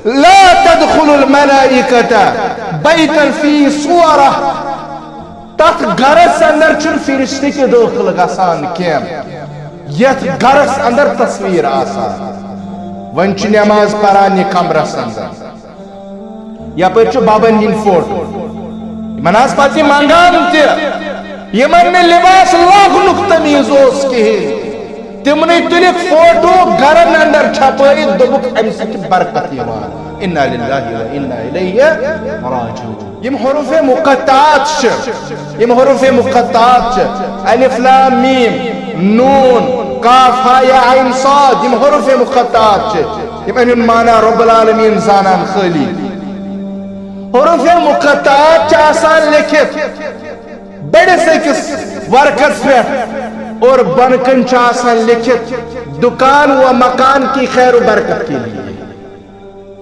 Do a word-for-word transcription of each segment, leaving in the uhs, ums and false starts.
لا تدخل الملائکة بیتا فی صورہ، تتھ گرس اندر چھُنہٕ فرشتہٕ تہِ دٲخل گژھان کینٛہہ، یتھ گرس اندر تصویر آسان۔ وۄنۍ چھِ نماز پران یہِ کمرس اندر، یپٲرۍ چھُ ببن ہٕنٛدۍ فوٹو، یِمن آسہٕ پتہٕ یہِ منٛگان تہِ، یِمن نہٕ لباس لاگنُک تمیٖز اوس کِہیٖنۍ۔ تِمنٕے تُلِکھ فوٹو گرن اندر چھپٲیِتھ، دوٚپُکھ، "امہِ سۭتۍ چھِ برکت یِوان۔" انا للہ و انا الیہ راجعون۔ یِم حروف مقطعات چھِ، یِم حروف مقطعات چھِ، الف لام میم، نون، کاف ہا یا عین صاد، یِم حروف مقطعات چھِ، یِمن ہُنٛد معنی رب العالمین زانان خٲلی۔ حروف مقطعات چھِ آسان لیکھِتھ بٔڑِس أکِس ورقس پٮ۪ٹھ، اور بۄنہٕ کنہِ چھُ آسان لیکھِتھ، "دکان و مکان کی خیر و برکت کے لیے۔"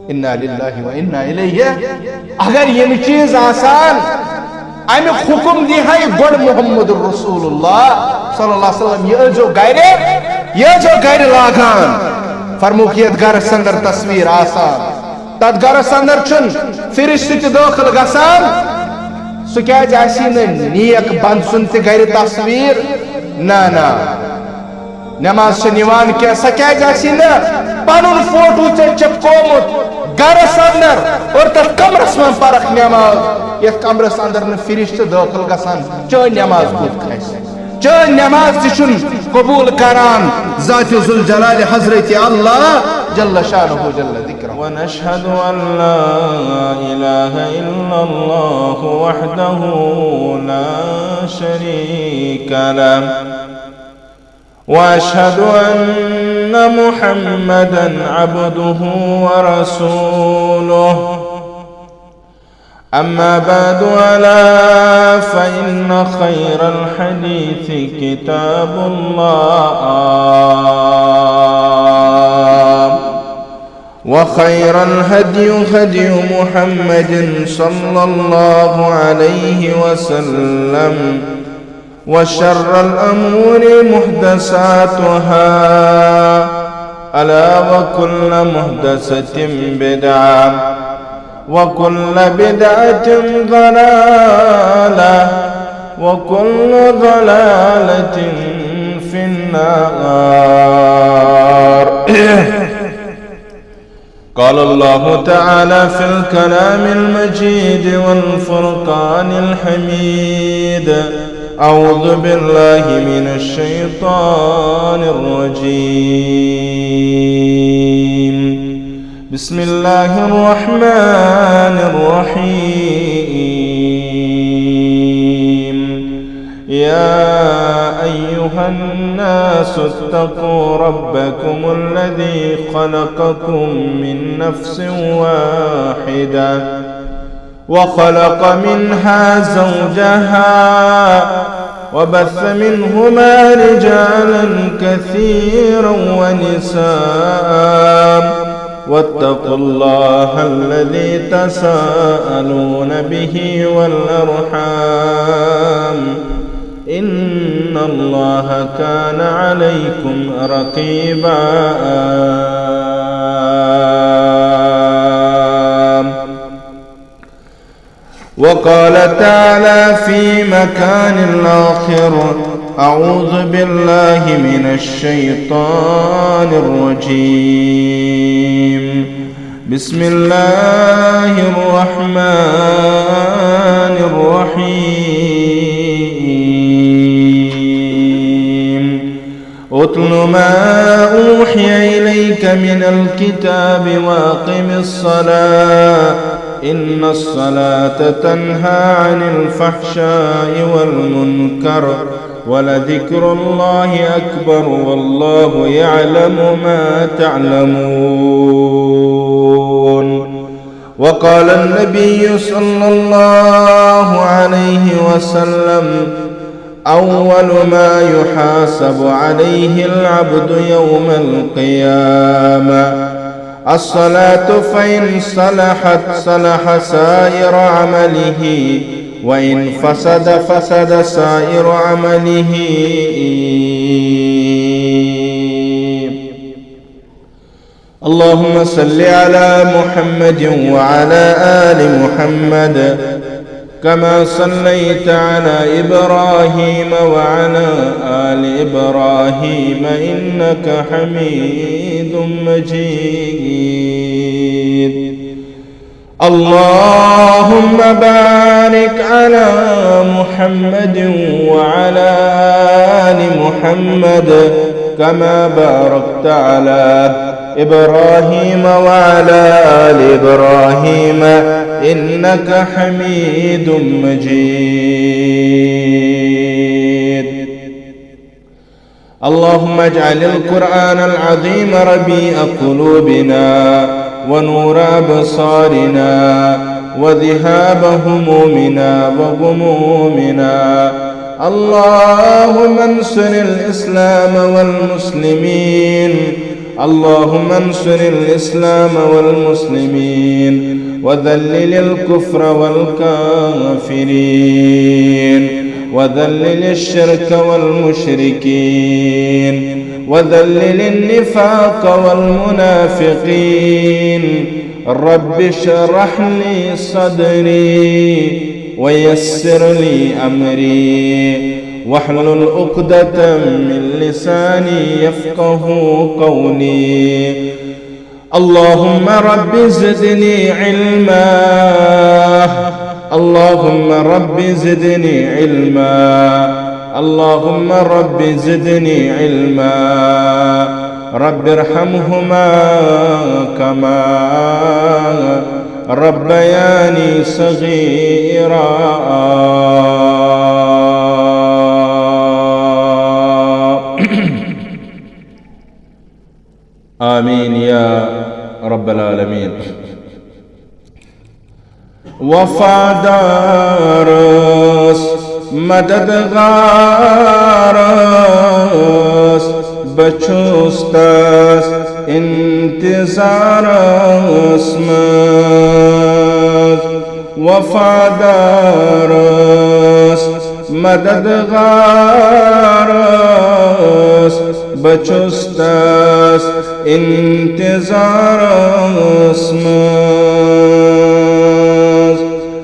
انا للہ و انا الیہ۔ اگر یِم چیٖز آسان، امیُک حکم دی ہا یہِ گۄڈٕ محمد رسول اللہ صلی اللہ علیہ وسلم، "یہِ ٲسۍزیو گرِ، یہِ ٲسۍزیو گرِ لاگان۔" فرمووُکھ، یتھ گرس اندر تصویر آسان، تتھ گرس اندر چھُنہٕ فرشتہٕ تہِ دٲخل گژھان۔ سُہ کیازِ آسی نہٕ نیک بند سُنٛد تہِ گرِ تصویر؟ نہ، نہ۔ نماز چھِ نِوان کینٛہہ، سۄ کیازِ آسی نہٕ پنُن فوٹو ژےٚ چپکومُت گرس اندر اور تتھ کمرس منٛز پرکھ نماز، یتھ کمرس اندر نہٕ فرشتہٕ دٲخل گژھان، چٲنۍ نماز کوٚت کھسہِ؟ چٲنۍ نماز تہِ چھُنہٕ قبول کران ذات ذوالجلال حضرت اللہ جل شانہ جل ذکرہ۔ ونشهد أن لا إله إلا الله وحده لا شريك له، وأشهد أن محمدا عبده ورسوله، أما بعد، ألا فإن خير الحديث كتاب الله، وخير الهدي هدي محمد صلى الله عليه وسلم، وشر الأمور محدثاتها، ألا وكل محدثة بدعة، وكل بدعة ضلالة، وكل ضلالة في النار. قال الله تعالى في الكلام المجيد والفرقان الحميد: أعوذ بالله من الشيطان الرجيم. بسم الله الرحمن الرحيم. يا أيها الناس اتقوا ربكم الذي خلقكم من نفس واحدة وخلق منها زوجها وبث منهما رجالا كثيرا ونساء، واتقوا الله الذي تساءلون به والأرحام، إن الله كان عليكم رقيبا. وقال تعالى في مكان آخر: أعوذ بالله من الشيطان الرجيم. بسم الله الرحمن الرحيم. اتل ما أوحي إليك من الكتاب وأقم الصلاة، إن الصلاة تنهى عن الفحشاء والمنكر، ولذكر الله أكبر، والله يعلم ما تعملون. وقال النبي صلى الله عليه وسلم: أول ما يحاسب عليه العبد يوم القيامة الصلاة، فإن صلحت صلح سائر عمله، وإن فسد فسد سائر عمله. اللهم صل على محمد وعلى آل محمد كما صليت على إبراهيم وعلى آل إبراهيم إنك حميد مجيد. اللهم بارك على محمد وعلى آل محمد كما باركت على إبراهيم وعلى آل إبراهيم إنك حميد مجيد. اللهم اجعل القرآن العظيم ربيع قلوبنا ونور أبصارنا وذهاب همومنا وغمومنا. اللهم انصر الإسلام والمسلمين. اللهم انصر الإسلام والمسلمين وذلل الكفر والكافرين وذلل الشرك والمشركين وذلل النفاق والمنافقين. رب اشرح لي صدري ويسر لي أمري واحلل عقدة من لساني يفقه قولي. اللهم رب زدني علما. اللهم رب زدني علما. اللهم رب زدني علما. رب ارحمهما كما ربياني صغيرا. آمين يا رب العالمين. وفادارس، مددگارس، بہٕ چھُس تس انتظارس منٛز۔ وفادارس، مددگارس، بہٕ چھُس تس انتظارس منٛز۔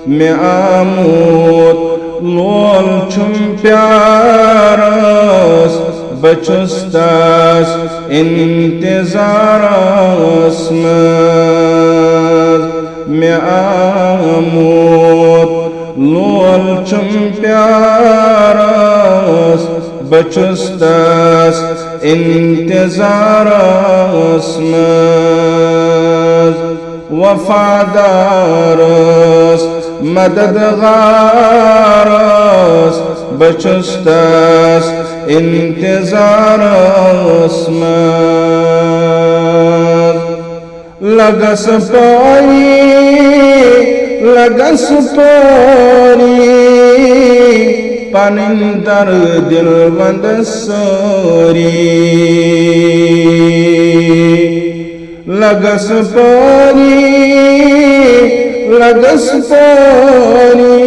مےٚ آمُت لول چھُم پیارس، بہٕ چھُس تس انتظارس منٛز۔ مےٚ آمُت لول چھُم پیارس، بہٕ چھُس تس انتظارس منٛز۔ وفادارس، مددگارس، بہٕ چھُس تس انتظارس منٛز۔ لگس پانی، لگس پانی، پنٕنۍ درد دل وند سٲری۔ لگس پانی، لگس پانی،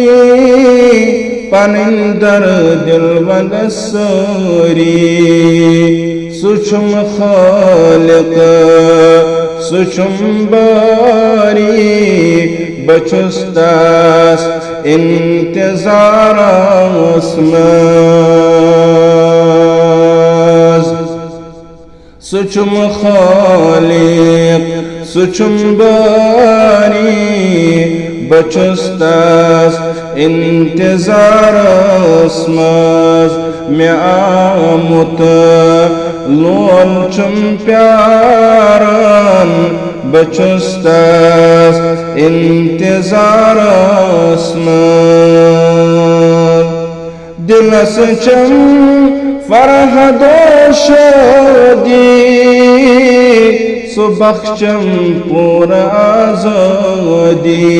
پنٕنۍ درد دل وند سٲری۔ سُہ چھُم خالق، سُہ چھُم باری، بہٕ چھُس تس انتظارس منٛز۔ سُہ چھُم خالق، سُہ چھُم باری، بہٕ چھُس تس انتظارس منٛز۔ مےٚ آمُت لول چھُم پیاران، بہٕ چھُس تس انتظارس منٛز۔ دلس چھم فرہدو شادی، سُہ بخشم پورٕ آزادی۔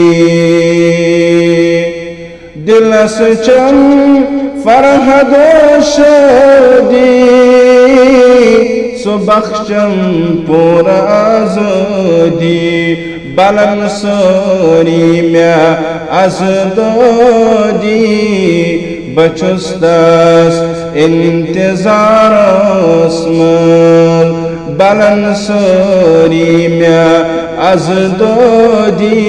دلس چھم فرہدو شادی، سُہ بخشم پورٕ آزادی۔ بلن سٲری مےٚ از دادی، بہٕ چھُس تس انتظارس منٛز۔ بلن سٲری مےٚ از دودی،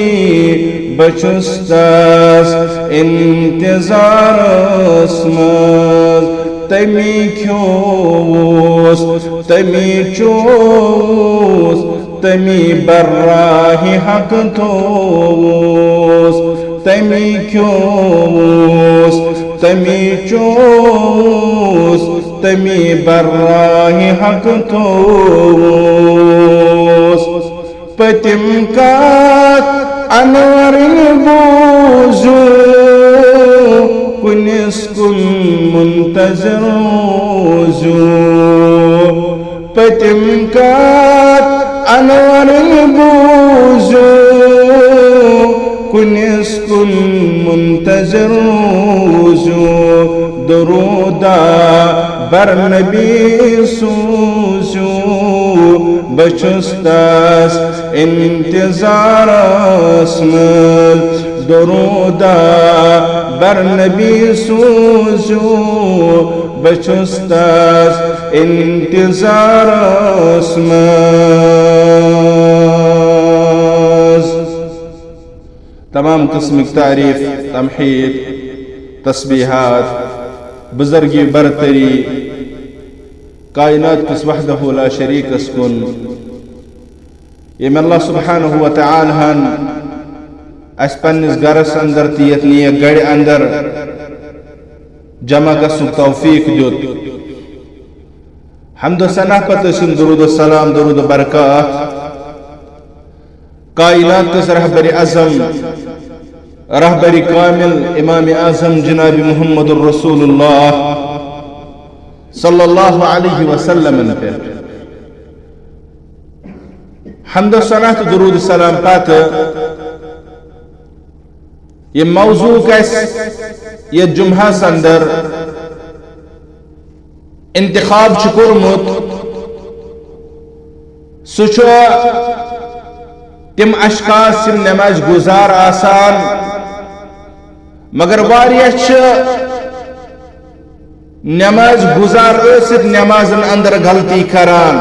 بہٕ چھُس تس انتظارس منٛز۔ تٔمی کھیوٚوُس، تٔمی چوٚوُس، تٔمی براہِ حق تھوٚوُس۔ تٔمی کھیوٚوُس، تٔمی چوٚوُس، تٔمی براہِ حق تھوٚوُس۔ پٔتِم کتھ انورٕنۍ بوٗزِو، کُنِس کُن منتظر روٗزِو۔ پٔتِم کتھ انورٕنۍ بوٗزِو، کُنِس کُن منتظر روٗزِو۔ درودہ بر نبی سوٗزِو، بہٕ چھُس تس انتظارس منٛز۔ درودہ بر نبی سوٗزِو، بہٕ چھُس تس انتظارس منٛز۔ تمام قسمٕکۍ تعریٖف، تمحیٖد، تسبیٖحات، بزرگی برتری، کائنات کِس وحدہ لا شریٖکس کُن، ییٚمۍ اللہ سبحانہ و تعالیٰ ہن اسہِ پننِس گرس اندر تہٕ یتھ نیک گرِ اندر جمع گژھنُک توفیق دیُت۔ حمد و ثنا پتہٕ ٲسِن درود و سلام، درود و برکات کائنات کِس رہبر اعظم، رہبر کامل، امام اعظم جناب محمد الرسول اللہ صلی اللہ علیہ وسلم پہ۔ حمد و ثنا تہٕ درود سلام پتہٕ یہِ موضوع اَسہِ یہِ جمعہ اندر انتخاب چھُ کوٚرمُت، سُہ چھُ تِم اشخاص یِم نماز گزار آسان، مگر واریاہ چھِ نماز گزار ٲسِتھ نمازن اندر غلطی کران،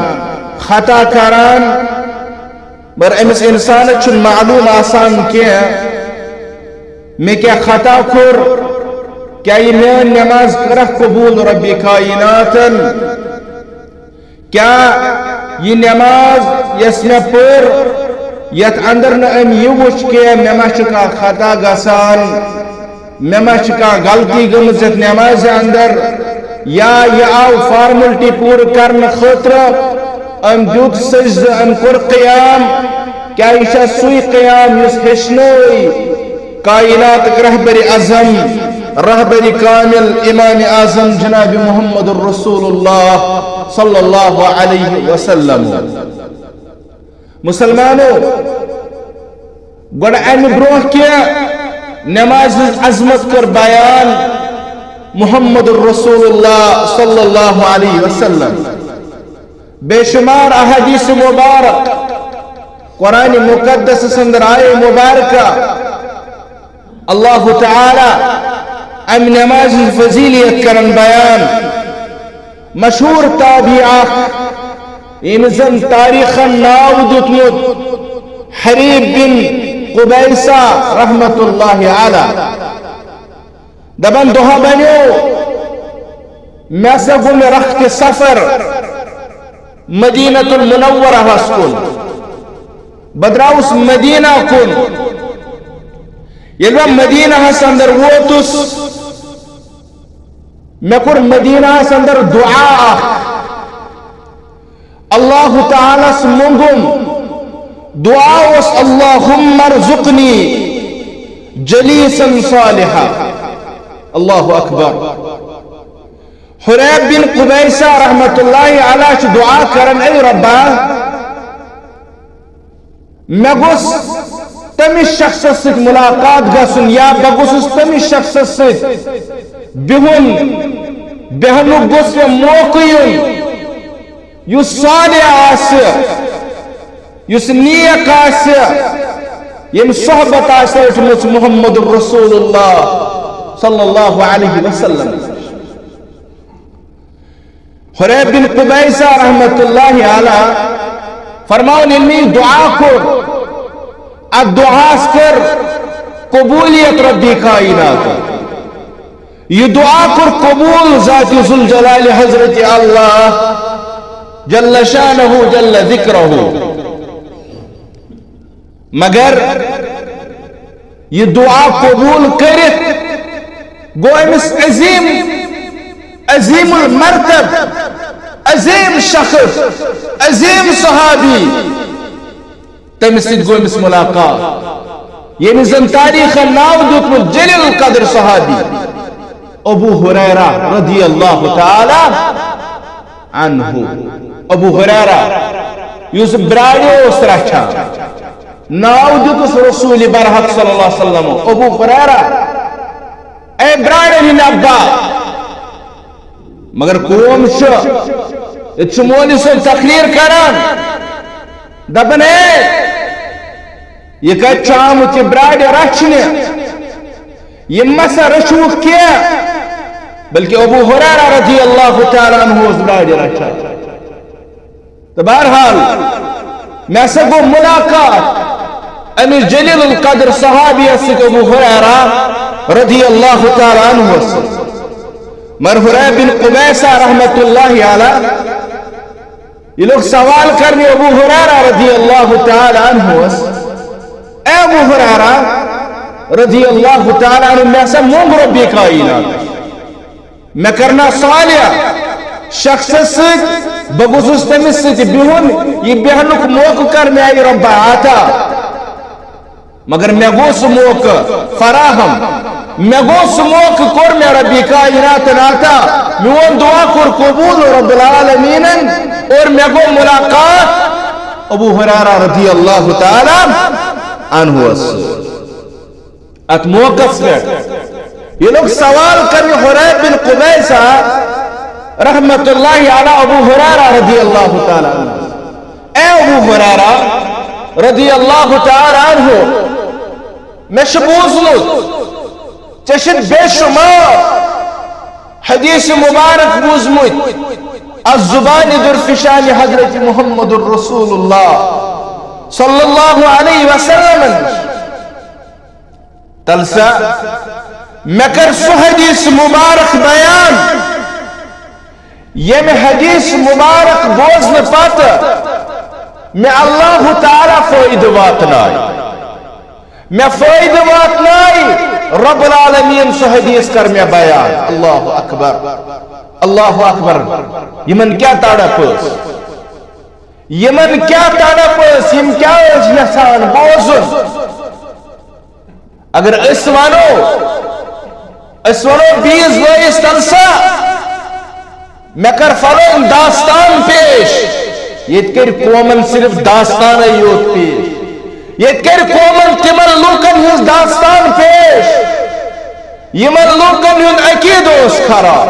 خطا کران، مگر أمِس انسانس چھُنہٕ معلوم آسان کینٛہہ، مےٚ کیٛاہ خطا کوٚر، کیٛاہ یہِ میٲنۍ نماز کٔرکھ قبول ربِ کائناتن؟ کیٛاہ یہِ نماز یۄس مےٚ پٔر، یتھ اندر نہٕ أمۍ یہِ وُچھ کینٛہہ، مےٚ ما چھُ کانٛہہ خطا گژھان، مےٚ ما چھِ کانٛہہ غلطی گٔمٕژ یتھ نمازِ اندر، یا یہِ آو فارملٹی پوٗرٕ کرنہٕ خٲطرٕ، أمۍ دیُت سجدٕ، أمۍ کوٚر قیام؟ کیٛاہ یہِ چھا سُے قیام یُس ہیٚچھنٲے کائناتٕکۍ رہبر اعظم، رہبر کامل، امام اعظم جناب محمد الرسول اللہ صلی اللہ علیہ وسلم؟ مسلمانو، گۄڈٕ امہِ برونٛہہ کہِ نمازِ ہٕنٛز عظمت کٔر بیان محمد الرسول اللہ صلی اللہ علیہ وسلم۔ بے شمار احادیث مبارک، قرآن مقدس اندر آیے مبارکہ، اللہ تعالیٰ امہِ نمازِ ہٕنٛز فضیلیت کران بیان۔ مشہور تابعی اکھ، ییٚمِس زن تاریخن ناو دیُتمُت حریب بن قبیصہ رحمت اللہ علیہ، دپان، دۄہ بنیو، مےٚ ہسا گوٚو مےٚ رخت سفر مدینہ المنورہ ہس کُن، بہٕ درٛاوُس مدینہ کُن۔ ییٚلہِ بہٕ مدینہ ہس اندر ووتُس، مےٚ کوٚر مدینہ ہس اندر دعا اکھ، اللہ تعالیٰ ہس مونگُم، دعا اوس، اللہم ارزقنی جلیسا صالحا۔ اللہ اکبر۔ حریب بن قبیصہ رحمت اللہ علیہ چھُ دعا کران، اے ربا، مےٚ گوٚژھ تٔمِس شخصس سۭتۍ ملاقات گژھُن، یا بہٕ گوٚژھُس تٔمِس شخصس سۭتۍ بِہُن، بیٚہنُک گوٚژھ مےٚ موقعہٕ یُن، یُس صالح آسہِ، یُس نیک آسہِ، ییٚمۍ صحبت آسہِ رٔٹمٕژ محمد رسول اللہ صلی اللہ علیہ وسلم۔ حریب بن قبیسہ رحمت اللہ علیہ فرماون، ییٚلہِ مےٚ یہِ دعا کوٚر، اتھ دعاہس کٔر قبولیت ربی کائنات۔ یہِ دعا کوٚر قبول ذات ذوالجلال حضرت اللہ جل شانہ جل ذکرہ۔ مگر یہِ دعا قبول کٔرِتھ گوٚو أمِس عظیم، عظیم المرتب، عظیم شخص، عظیم صحابی، تٔمِس سۭتۍ گوٚو أمِس ملاقات، ییٚمِس زن تاریخن ناو دیُتمُت جلیل القدر صحابی۔ ابو ہریرہ رضی اللہ تعالی عنہ۔ ابو ہریرہ یُس براڑِ اوس رچھان، ناو دیُتُس رسول برحق صلی اللہ علیہ وسلم ابو ہریرہ۔ اے براڑن ہٕنٛدۍ ابا، مگر قوم چھُ، ییٚتہِ چھُ مولوی صٲب تقریر کران، دپان، ہے، یہِ کتہِ چھُ آمُت یہِ براڑِ رچھنہِ؟ یِم ما سا رٔچھوُکھ کینٛہہ، بلکہ ابو ہریرہ رضی اللہ تعالیٰ عنہ اوس براڑِ رچھان۔ تہٕ بہرحال، مےٚ ہسا گوٚو ملاقات أمِس جلیل القدر صحابیَس سۭتۍ ابو ہریرہ رضی اللہ تعالیٰ عنہ سۭتۍ۔ مگر حریب بن قبیسہ رحمت اللہ علیہ یہِ لوٚگ سوال کرنہِ ابو ہریرہ رضی اللہ تعالیٰ عنہس، اے ابو ہریرہ رضی اللہ تعالیٰ عنہ، مےٚ ہسا موٚنگ ربی کائنات، مےٚ کرنا صالح شخصس سۭتۍ، بہٕ گوٚژھُس تٔمِس سۭتۍ بِہُن، یہِ بیہنُک موقعہٕ کر مےٚ اے ربا عطا۔ مگر مےٚ گوٚو سُہ موقعہٕ فراہم، مےٚ گوٚو سُہ موقعہٕ کوٚر مےٚ ربِ کائناتن عطا، میون دعا کوٚر قبول رب العالمینن اور مےٚ گوٚو ملاقات ابو ہریرہ رضی اللہ تعالیٰ عنہ سۭتۍ۔ اتھ موقعس پٮ۪ٹھ یہِ لوٚگ سوال کرنہِ حریب بن قبیسہ رحمت اللہ علیہ ابو ہریرہ رضی اللہ تعالیٰ عنہ۔ اے ابو ہریرہ رضی اللہ تعالیٰ عنہ، مےٚ چھُ بوٗزمُت، ژےٚ چھُتھ بے شمار حدیث مبارک بوٗزمُت از زبان درفشان حضرت محمد رسول اللہ صلی اللہ علیہ وسلم نِش۔ تلسا مےٚ کر سُہ حدیث مبارک بیان، ییٚمہِ حدیث مبارک بوزنہٕ پتہٕ مےٚ اللہ تعالیٰ فٲیدٕ واتنایہِ۔ مےٚ فٲیدٕ واتنایہِ رب العالمین سُہ حدیث کر مےٚ بیان۔ اللہ اکبر، اللہ اکبر۔ یِمن کیٛاہ تڑپ ٲس، یِمن کیٛاہ تڑپ ٲس، یِم کیٛاہ ٲسۍ یژھان بوزُن۔ اگر أسۍ ونو، أسۍ ونو بیٚیِس بٲیِس تلسا، مےٚ کر فلٲنۍ داستان پیش، ییٚتہِ کٔرۍ قومن صرف داستانٕے یوت پیش، ییٚتہِ کٔرۍ قومن تِمن لوٗکن ہٕنٛز داستان پیش، یِمن لوٗکن ہُنٛد عقیٖدٕ اوس خراب،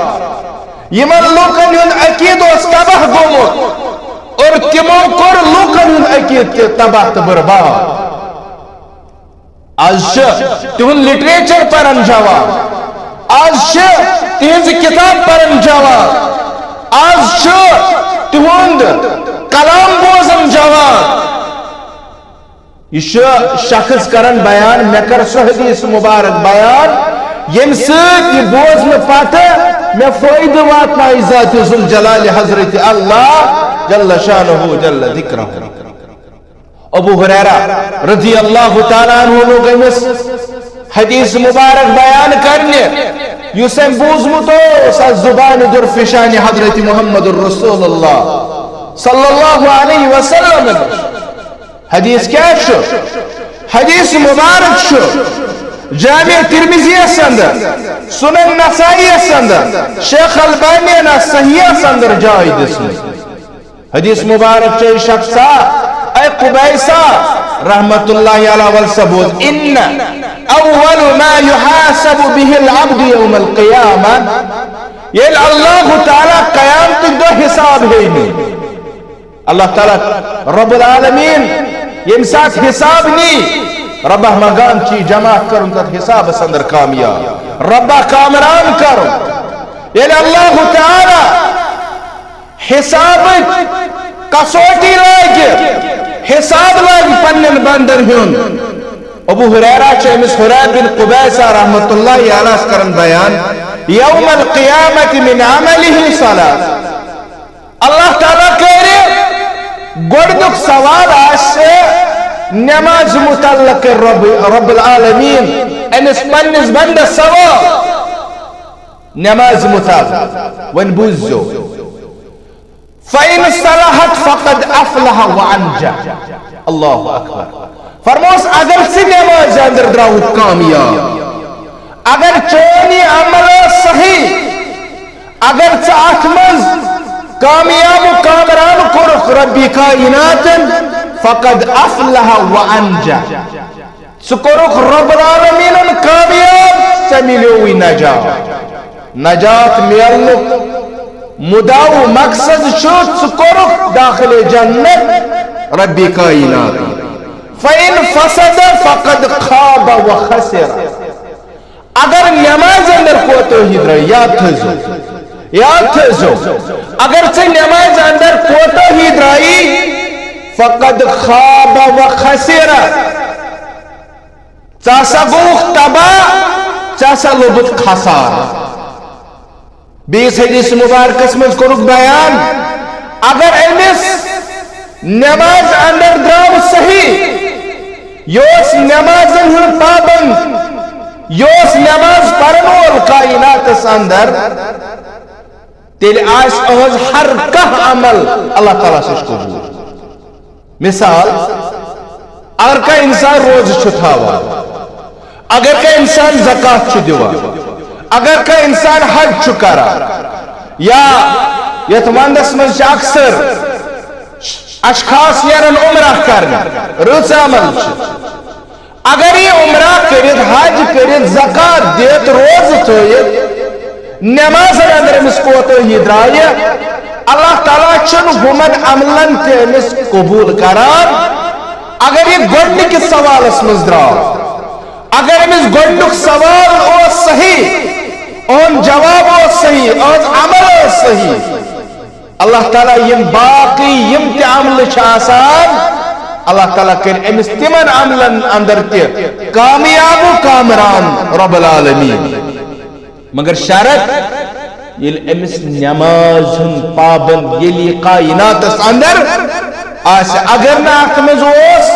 یِمن لوٗکن ہُنٛد عقیٖدٕ اوس تباہ گوٚمُت، اور تِمو کوٚر لوٗکن ہُنٛد عقیٖدٕ تہِ تباہ تہٕ برباد۔ آز چھِ تِہُنٛد لٹریچر پران جوان، آز چھِ تِہنٛزٕ کتاب پران جوان، آز چھُ تِہُنٛد کلام بوزان جوان۔ یہِ چھُ شخص کران بیان، مےٚ کر سُہ حدیث مبارک بیان، ییٚمہِ سۭتۍ یہِ بوزنہٕ پتہٕ مےٚ فٲیدٕ واتنایہِ ذات ذوالجلال حضرت اللہ جل شانہ جل ذکرہ۔ ابو ہریرہ رضی اللہ تعالیٰ عنہ لوٚگ أمِس حدیث مبارک بیان کرنہِ، یُس أمۍ بوٗزمُت اوس از زبان درفشان حضرت محمد رسول اللہ صلی اللہ علیہ وسلم۔ حدیث کیٛاہ چھُ؟ حدیث مبارک چھُ جامع ترمذیَس اندر، سنن نسائیَس اندر، شیخ البانیَن صحیحَس اندر جاے دِژمٕژ۔ حدیث مبارک چھُ شخصا، اے قبیسہ رحمت اللہ علیہ ول سبوت، ان اول ما يحاسب به العبد يوم القيامة، ییٚلہِ اللہ تعالیٰ قیامتُک دۄہ حساب ہیٚیہِ نہٕ، اللہ تعالیٰ رب العالمین ییٚمہِ ساتہٕ حساب نی، ربہ منگان چی جماعت کرُن تتھ حسابس اندر کامیاب، ربہ کامران کرُن۔ ییٚلہِ اللہ تعالیٰ حسابٕچ کسوٹی لاگہِ، حساب لاگہِ پننٮ۪ن بندن ہُنٛد۔ ابو ہریرہ چھُ أمِس ہریرہ بن قبیسہ رحمتہ اللہ علیہ کران بیان، یوم القیامت من عملہ صلاۃ۔ اللہ تعالیٰ کرِ گۄڈنیُک سوال آسہِ نماز متعلق رب، رب العالمین أمِس پننِس بندس سوال نماز متعلق۔ وۄنۍ بوٗززیو، فَإِنْ صَلَحَتْ فَقَدْ أَفْلَحَ وَأَنْجَحَ۔ اللہ اکبر۔ فرموس، اگر ژٕ نماز اندر درٛاوُکھ کامیاب، اگر چون یہِ عمل اوس صحیح، اگر ژٕ اتھ منٛز کامیاب و کامران کوٚرُکھ ربِ کائناتن، فقد افلح و انجح۔ ژٕ کوٚرُکھ رب العالمینن کامیاب، ژےٚ مِلیووُے نجات۔ نجات میلنُک مدعا و مقصد چھُ ژٕ کوٚرُکھ داخل جنت ربِ کائنات۔ فَإِنْ فَسَدَ فَقَدْ خَابَ وَخَسِرَ۔ اگر نماز اندر کوتاہی درٛاے، یاد تھٲیزیو، یاد تھٲیزیو، اگر ژےٚ نماز اندر کوتاہی درٛایی، فقد خاب و خسر، ژٕ ہسا گوٚوُکھ تباہ، ژٕ ہسا لوٚبُتھ خسارٕ۔ بیٚیِس حدیث مبارکس منٛز کوٚرُکھ بیان، اگر أمِس نماز اندر درٛاو صحیح، یہِ اوس نمازن ہُنٛد پابند، یہِ اوس نماز پرن وول کائناتس اندر، تیٚلہِ آسہِ أہنٛز ہر کانٛہہ عمل اللہ تعالیٰ سٕنٛز قبول۔ مثال، اگر کانٛہہ انسان روزٕ چھُ تھاوان، اگر کانٛہہ انسان زکوٰۃ چھُ دِوان، اگر کانٛہہ انسان حج چھُ کران، یا یتھ ونٛدس منٛز چھِ اکثر اشخاص نیران عمرہ کرنہِ، رٕژ عمل چھِ۔ اگر یہِ عمرہ کٔرِتھ، حج کٔرِتھ، زکوٰۃ دِتھ، روزٕ تھٲیِتھ، نمازن اندر أمِس کوتٲہی درٛایہِ، اللہ تعالیٰ چھُنہٕ ہُمن عملن تہِ أمِس قبول کران۔ اگر یہِ گۄڈٕنِکِس سوالس منٛز درٛاو، اگر أمِس گۄڈٕنیُک سوال اوس صحیح، اہُنٛد جواب اوس صحیح، اہُنٛد عمل اوس صحیح، اللہ تعالیٰ یِم باقٕے یِم تہِ عملہٕ چھِ آسان، اللہ تعالیٰ کَرِ أمِس تِمن عملن اندر تہِ کامیاب و کامران رب العالمین۔ مگر شرط، ییٚلہِ أمِس نماز ہُنٛد پابند ییٚلہِ یہِ کائناتس اندر آسہِ، اگر نہٕ اتھ منٛز اوس،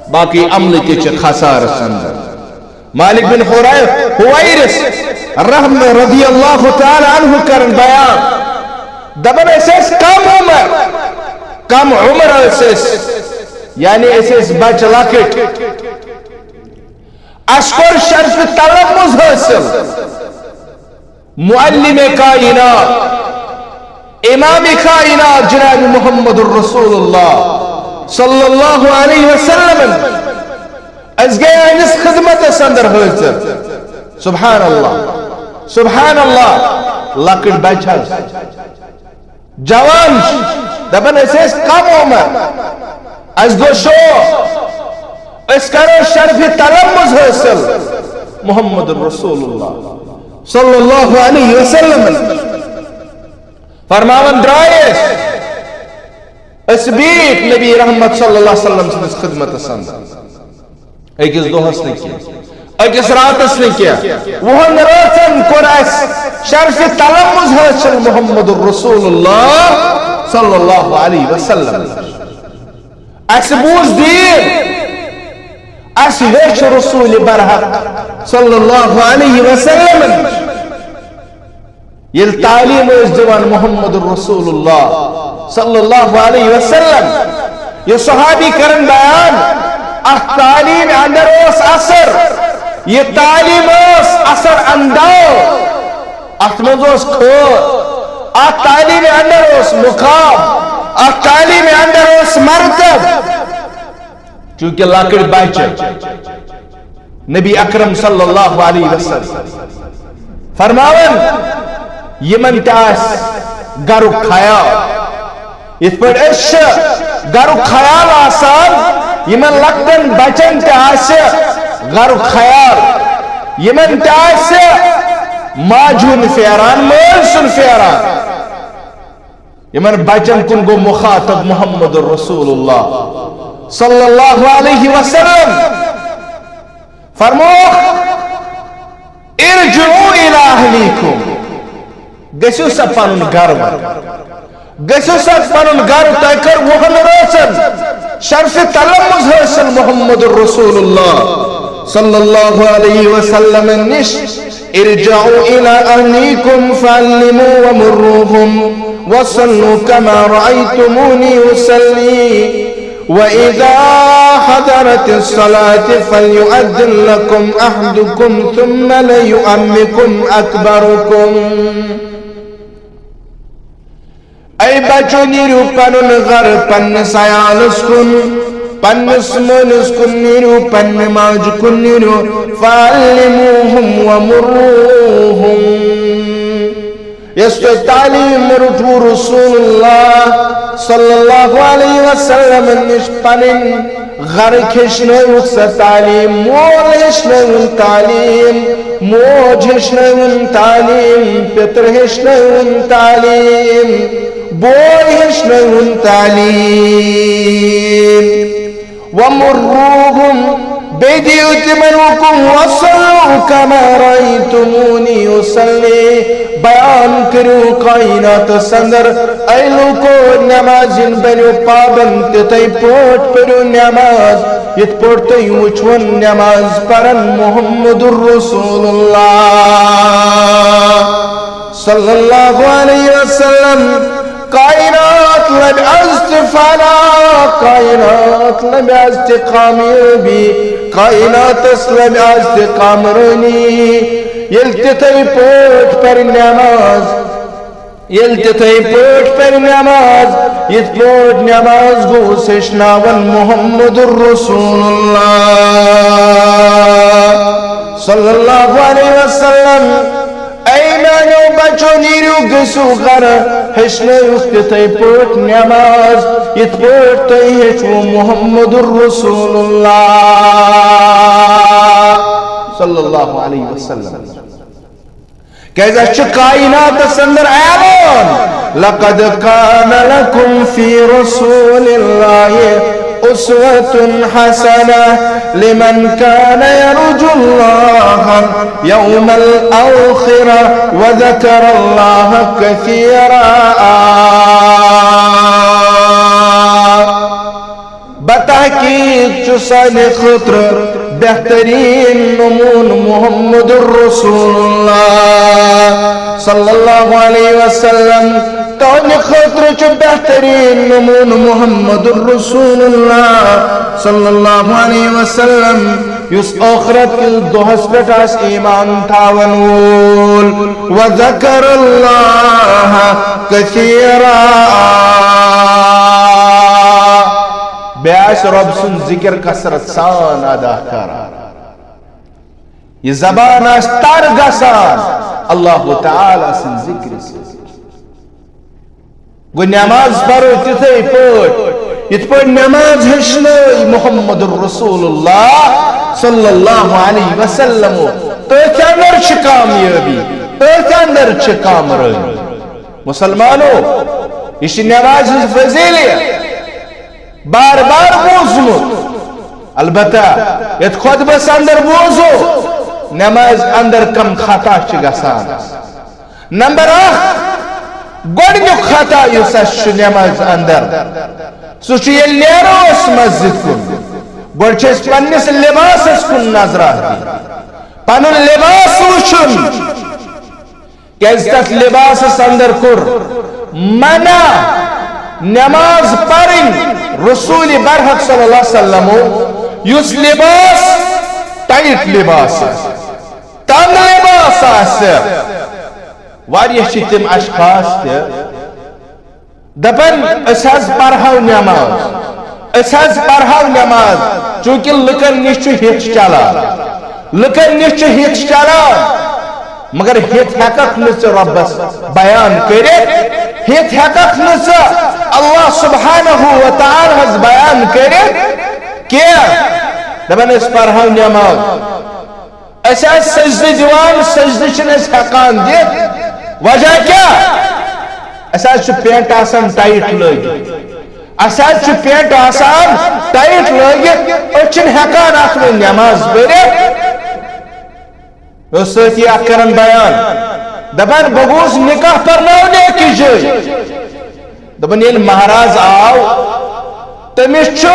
باقٕے عملہٕ تہِ چھِ خسارس اندر۔ مالک بن حویرث رحم رضی اللہ تعالی عنہ کرن بیان، دپان، أسۍ ٲسۍ کم عمر، کم عمر ٲسۍ أسۍ، یعنی أسۍ ٲسۍ بچہٕ لۄکٕٹۍ۔ اسہِ کوٚر شرفِ تلفظ حٲصِل معلم کائنات، امام کائنات جناب محمد الرسول اللہ صلی اللہ علیہ وسلم۔ أسۍ گٔے أہنٛدِس خدمتس اندر حٲضِر۔ سبحان اللہ، سبحان اللہ۔ لۄکٕٹۍ بچہٕ حظ، جوان چھِ، دپان، أسۍ ٲسۍ کم عمر، اسہِ گوٚو شوق، أسۍ کرو شرفِ تلفظ حٲصِل محمد رسول اللہ صلی اللہ علیہ وسلم۔ فرماوان درٛاے أسۍ، أسۍ بیٖٹھۍ نبی رحمت صلی اللہ علیہ وسلم سٕنٛدِس خدمتس اندر۔ أکِس دۄہس نہٕ کینٛہہ، أکِس راتس نہٕ کینٛہہ، وُہن رٲژن کوٚر اسہِ شرفِ تلفظ حٲصِل محمد رسول اللہ صلی اللہ علیہ وسلم۔ اسہِ بوٗز دیٖن، اسہِ ہیٚچھ رسول برحق صلی اللہ علیہ وسلم۔ ییٚلہِ تعلیٖم ٲسۍ دِوان محمد رسول اللہ صلی اللہ علیہ وسلم، یہِ صحابی کرن بیان، اتھ تعلیٖم اندر اوس اثر، یہِ تعلیٖم ٲس اثر انداز، اتھ منٛز اوس خٲر، اتھ تعلیٖم اندر اوس مقام، اتھ تعلیٖم اندر اوس مرتب۔ چونکہ لۄکٕٹۍ بچہٕ نبی اکرم صلی اللہ علیہ وسلم فرماوان، یمن تہِ آسہِ گرُک خیال، یتھ پٲٹھۍ أسۍ چھِ گرُک خیال آسان، یمن لۄکٹٮ۪ن بچن تہِ آسہِ گرُک خیال، یمن تہِ آسہِ ماجہِ ہُنٛد پھیران، مٲلۍ سُنٛد پھیران۔ یِمن بچن کُن گوٚو مخاطب محمد رسول اللہ صلی اللہ علیہ وسلم۔ فرمووُکھ، "ارجعوا الی اہلیکم"، گٔژھِو سا پنُن گرٕ وۄنۍ۔ گٔژھِو سا پنُن گرٕ، تۄہہِ کٔر وُہن رٲژن شرفِ تلمذ حٲصِل محمد رسول اللہ صلی اللہ علیہ وسلم نِش۔ "ارجعوا الی اہلیکم فعلموا ومروہم وصلوا کما رأیتمونی اصلی۔ وإذا حضرت الصلاة فليؤذن لكم أحدكم ثم ليؤمكم أكبركم"۔ اے بچو، نیٖرِو پنُن گرٕ پننِس عیالس کُن، پننِس مٲلِس کُن نیٖرِو، پننہِ ماجہِ کُن نیٖرِو، فعلموہم ومروہم۔ یۄس تۄہہِ تعلیٖم رٔٹوٕ رسول اللہ صلی اللہ علیہ وسلم نِش، پنٕنۍ گرٕکۍ ہیٚچھنٲوُکھ سۄ تعلیٖم، مول ہیٚچھنٲوُن تعلیٖم، موج ہیٚچھنٲوُن تعلیٖم، پیٚتٕر ہیٚچھنٲوُن تعلیٖم، بوے ہیٚچھنٲوُن تعلیٖم۔ ومروہم، بیٚیہِ دِیِو تِمن حُکم، وصلوا کما رأیتمونی اصلی، بیان کٔرِو کائناتس اندر، اے لوٗکو، نمازِ ہٕنٛدۍ بٔنِو پابند، تِتھے پٲٹھۍ پٔرِو نماز، یِتھ پٲٹھۍ تُہۍ وٕچھوُن نماز پران محمد رسول اللہ صلی اللہ علیہ وسلم۔ کائنات لبہِ از تہِ فنا، کائنات لبہِ از تہِ کامیٲبی، کائناتس لبہِ از تہِ کامرٲنی۔ ییٚلہِ تِتھے پٲٹھۍ پرِ نماز، ییٚلہِ تِتھے پٲٹھۍ پرِ نماز، یِتھ پٲٹھۍ نماز گوٚوُس ہیٚچھناوان محمد رسول اللہ صلی اللہ علیہ وسلم۔ اے میانیو بچو، نیٖرِو گٔژھِو گرٕ، ہیٚچھنٲیِو تِتھے پٲٹھۍ نماز، یِتھ پٲٹھۍ تۄہہِ ہیٚچھوٕ محمد رسول اللہ صلی اللہ علیہ وسلم۔ کیازِ اَسہِ چھُ کائناتس اندر اعلان، لقد کان لکم فی رسول اللہ اسوة حسنة لمن کان یرجو اللہ یوم الآخرة وذکر اللہ کثیرا۔ بتحقیق چھُ سانہِ خٲطرٕ بہتریٖن نموٗنہٕ محمد رسول اللہ صلی اللہ علیہ وسلم۔ تُہنٛدِ خٲطرٕ چھُ بہتریٖن نموٗنہٕ محمد رسول اللہ صلی اللہ علیہ وسلم، یُس ٲخرت کِس دۄہس پٮ۪ٹھ آسہِ ایمان تھاون وول۔ وذکر اللہ کثیرا۔ بیٚیہِ آسہِ رۄب سُنٛد ذِکر کثرت سان ادا کران۔ یہِ زبان آسہِ تر گژھان اللہ تعالیٰ سٕنٛدِ ذِکرِ سۭتۍ۔ گوٚو نماز پرو تِتھے پٲٹھۍ، یِتھ پٲٹھۍ نماز ہیٚچھنٲے محمد رسول اللہ صلی اللہ علیہ وسلم۔ تٔتھۍ اندر چھِ کامیٲبی، تٔتھۍ اندر چھِ کامرٲنی۔ مسلمانو، یہِ چھِ نمازِ ہٕنٛز فضیلت۔ بار بار بوٗزمُت۔ البتہ یتھ خطبس اندر بوزو، نماز اندر کم خطا چھِ گژھان۔ نمبر اکھ، گۄڈنیُک خطا یُس اَسہِ چھُ نماز اندر، سُہ چھُ ییٚلہِ نیرو أسۍ مسجد کُن، گۄڈٕ چھِ أسۍ پننِس لباسس کُن نظرہ دِنۍ، پنُن لباس وٕچھُن۔ کیازِ تتھ لباسس اندر کوٚر منع نماز پرٕنۍ رسول برحق صلی اللہ علیہ وسلمو، یُس لباس ٹائٹ لباس آسہِ، تنگ لباس آسہِ۔ واریاہ چھِ تِم اشخاص تہِ دپان، أسۍ حظ پرہو نماز، أسۍ حظ پرہو نماز، چونکہ لُکن نِش چھُ ہِتھ چلان، لُکن نِش چھُ ہِتھ چلان، مگر ہِتھ ہٮ۪ککھ نہٕ ژٕ رۄبس بیان کٔرِتھ، ہِتھ ہٮ۪ککھ نہٕ ژٕ اللہ سبحانہ و تعالیٰ ہس بیان کٔرِتھ کینٛہہ۔ دپان، أسۍ پرہو نماز، أسۍ حظ سجدٕ دِوان، سجدٕ چھِنہٕ أسۍ ہٮ۪کان دِتھ، وجہ کیٛاہ؟ اسہِ حظ چھُ پینٹ آسان ٹایٹ لٲگِتھ، اسہِ حظ چھُ پینٹ آسان ٹایٹ لٲگِتھ، أسۍ چھِنہٕ ہٮ۪کان اتھ منٛز نٮ۪ماز پٔرِتھ۔ مےٚ اوس سۭتی اکھ کران بیان، دپان، بہٕ گوس نکاح پرناونہِ أکِس جایہِ۔ دپان، ییٚلہِ مہراز آو، تٔمِس چھُ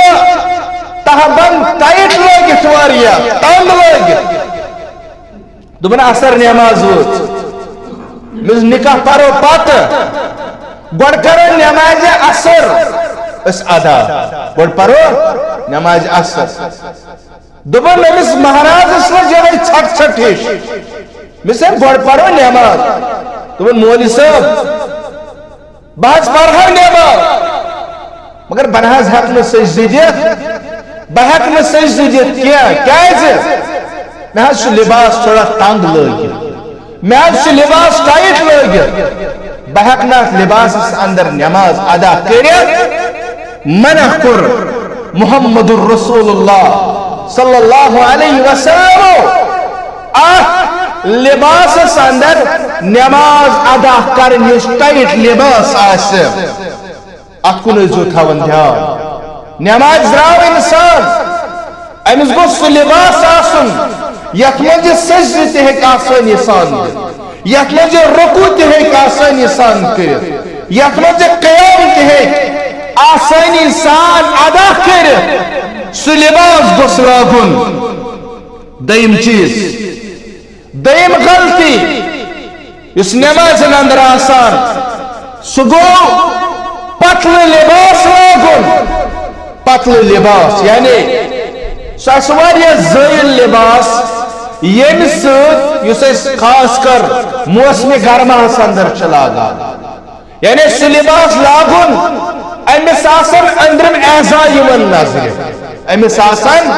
تہبند ٹایٹ لٲگِتھ، واریاہ تنگ لٲگِتھ۔ دوٚپُن، اثر نماز وٲژ۔ مےٚ دوٚپُس، نکاح پرو پتہٕ، گۄڈٕ کرو نماز اثر أسۍ ادا، گۄڈٕ پرو نماز اثر۔ دوٚپُن، أمِس مہرازس منٛز یِہوٚے ژھٹھ ژھٹھ ہِش۔ مےٚ دوٚپُس، ہے، گۄڈٕ پرو نماز۔ دوٚپُن، مولوی صٲب، بہٕ حظ پرہا نماز، مگر بہٕ نہ حظ ہٮ۪کہٕ نہٕ سجدٕ دِتھ، بہٕ ہٮ۪کہٕ نہٕ سجدٕ دِتھ کینٛہہ۔ کیازِ؟ مےٚ حظ چھُ لباس تھوڑا تنگ لٲگِتھ، مےٚ حظ چھُ لباس ٹایٹ لٲگِتھ، بہٕ ہٮ۪کہٕ نہٕ اتھ لباسس اندر نماز ادا کٔرِتھ۔ منع کوٚر محمد رسول اللہ صلی اللہ علیہ وسلم اتھ لباسس اندر نماز ادا کرنس، ٹایٹ لباس آسہِ، اتھ کُن ٲسۍزیو تھاوان دھیان۔ نماز درٛاو انسان، أمِس گوٚژھ سُہ لباس آسُن یتھ منٛز یہِ سجدٕ تہِ ہیٚکہِ آسٲنی سان دِتھ، یتھ منٛز یہِ رکوع تہِ ہیٚکہِ آسٲنی سان کٔرِتھ، یتھ منٛز یہِ قیام تہِ ہیٚکہِ آسٲنی سان ادا کٔرِتھ۔ سُہ لباس گوٚژھ لاگُن۔ دوٚیِم چیٖز، دوٚیِم غلطی یُس نمازن اندر آسان، سُہ گوٚو پتلہٕ لباس لاگُن۔ پتلہٕ لباس یعنی سُہ آسہِ واریاہ زٲیِل لباس، ییٚمہِ سۭتۍ، یُس أسۍ خاص کر موسمِ گرماہس اندر چھِ لاگان، یعنی سُہ لباس لاگُن، أمِس آسن أنٛدرِم اعضا یِوان نظرِ، أمِس آسن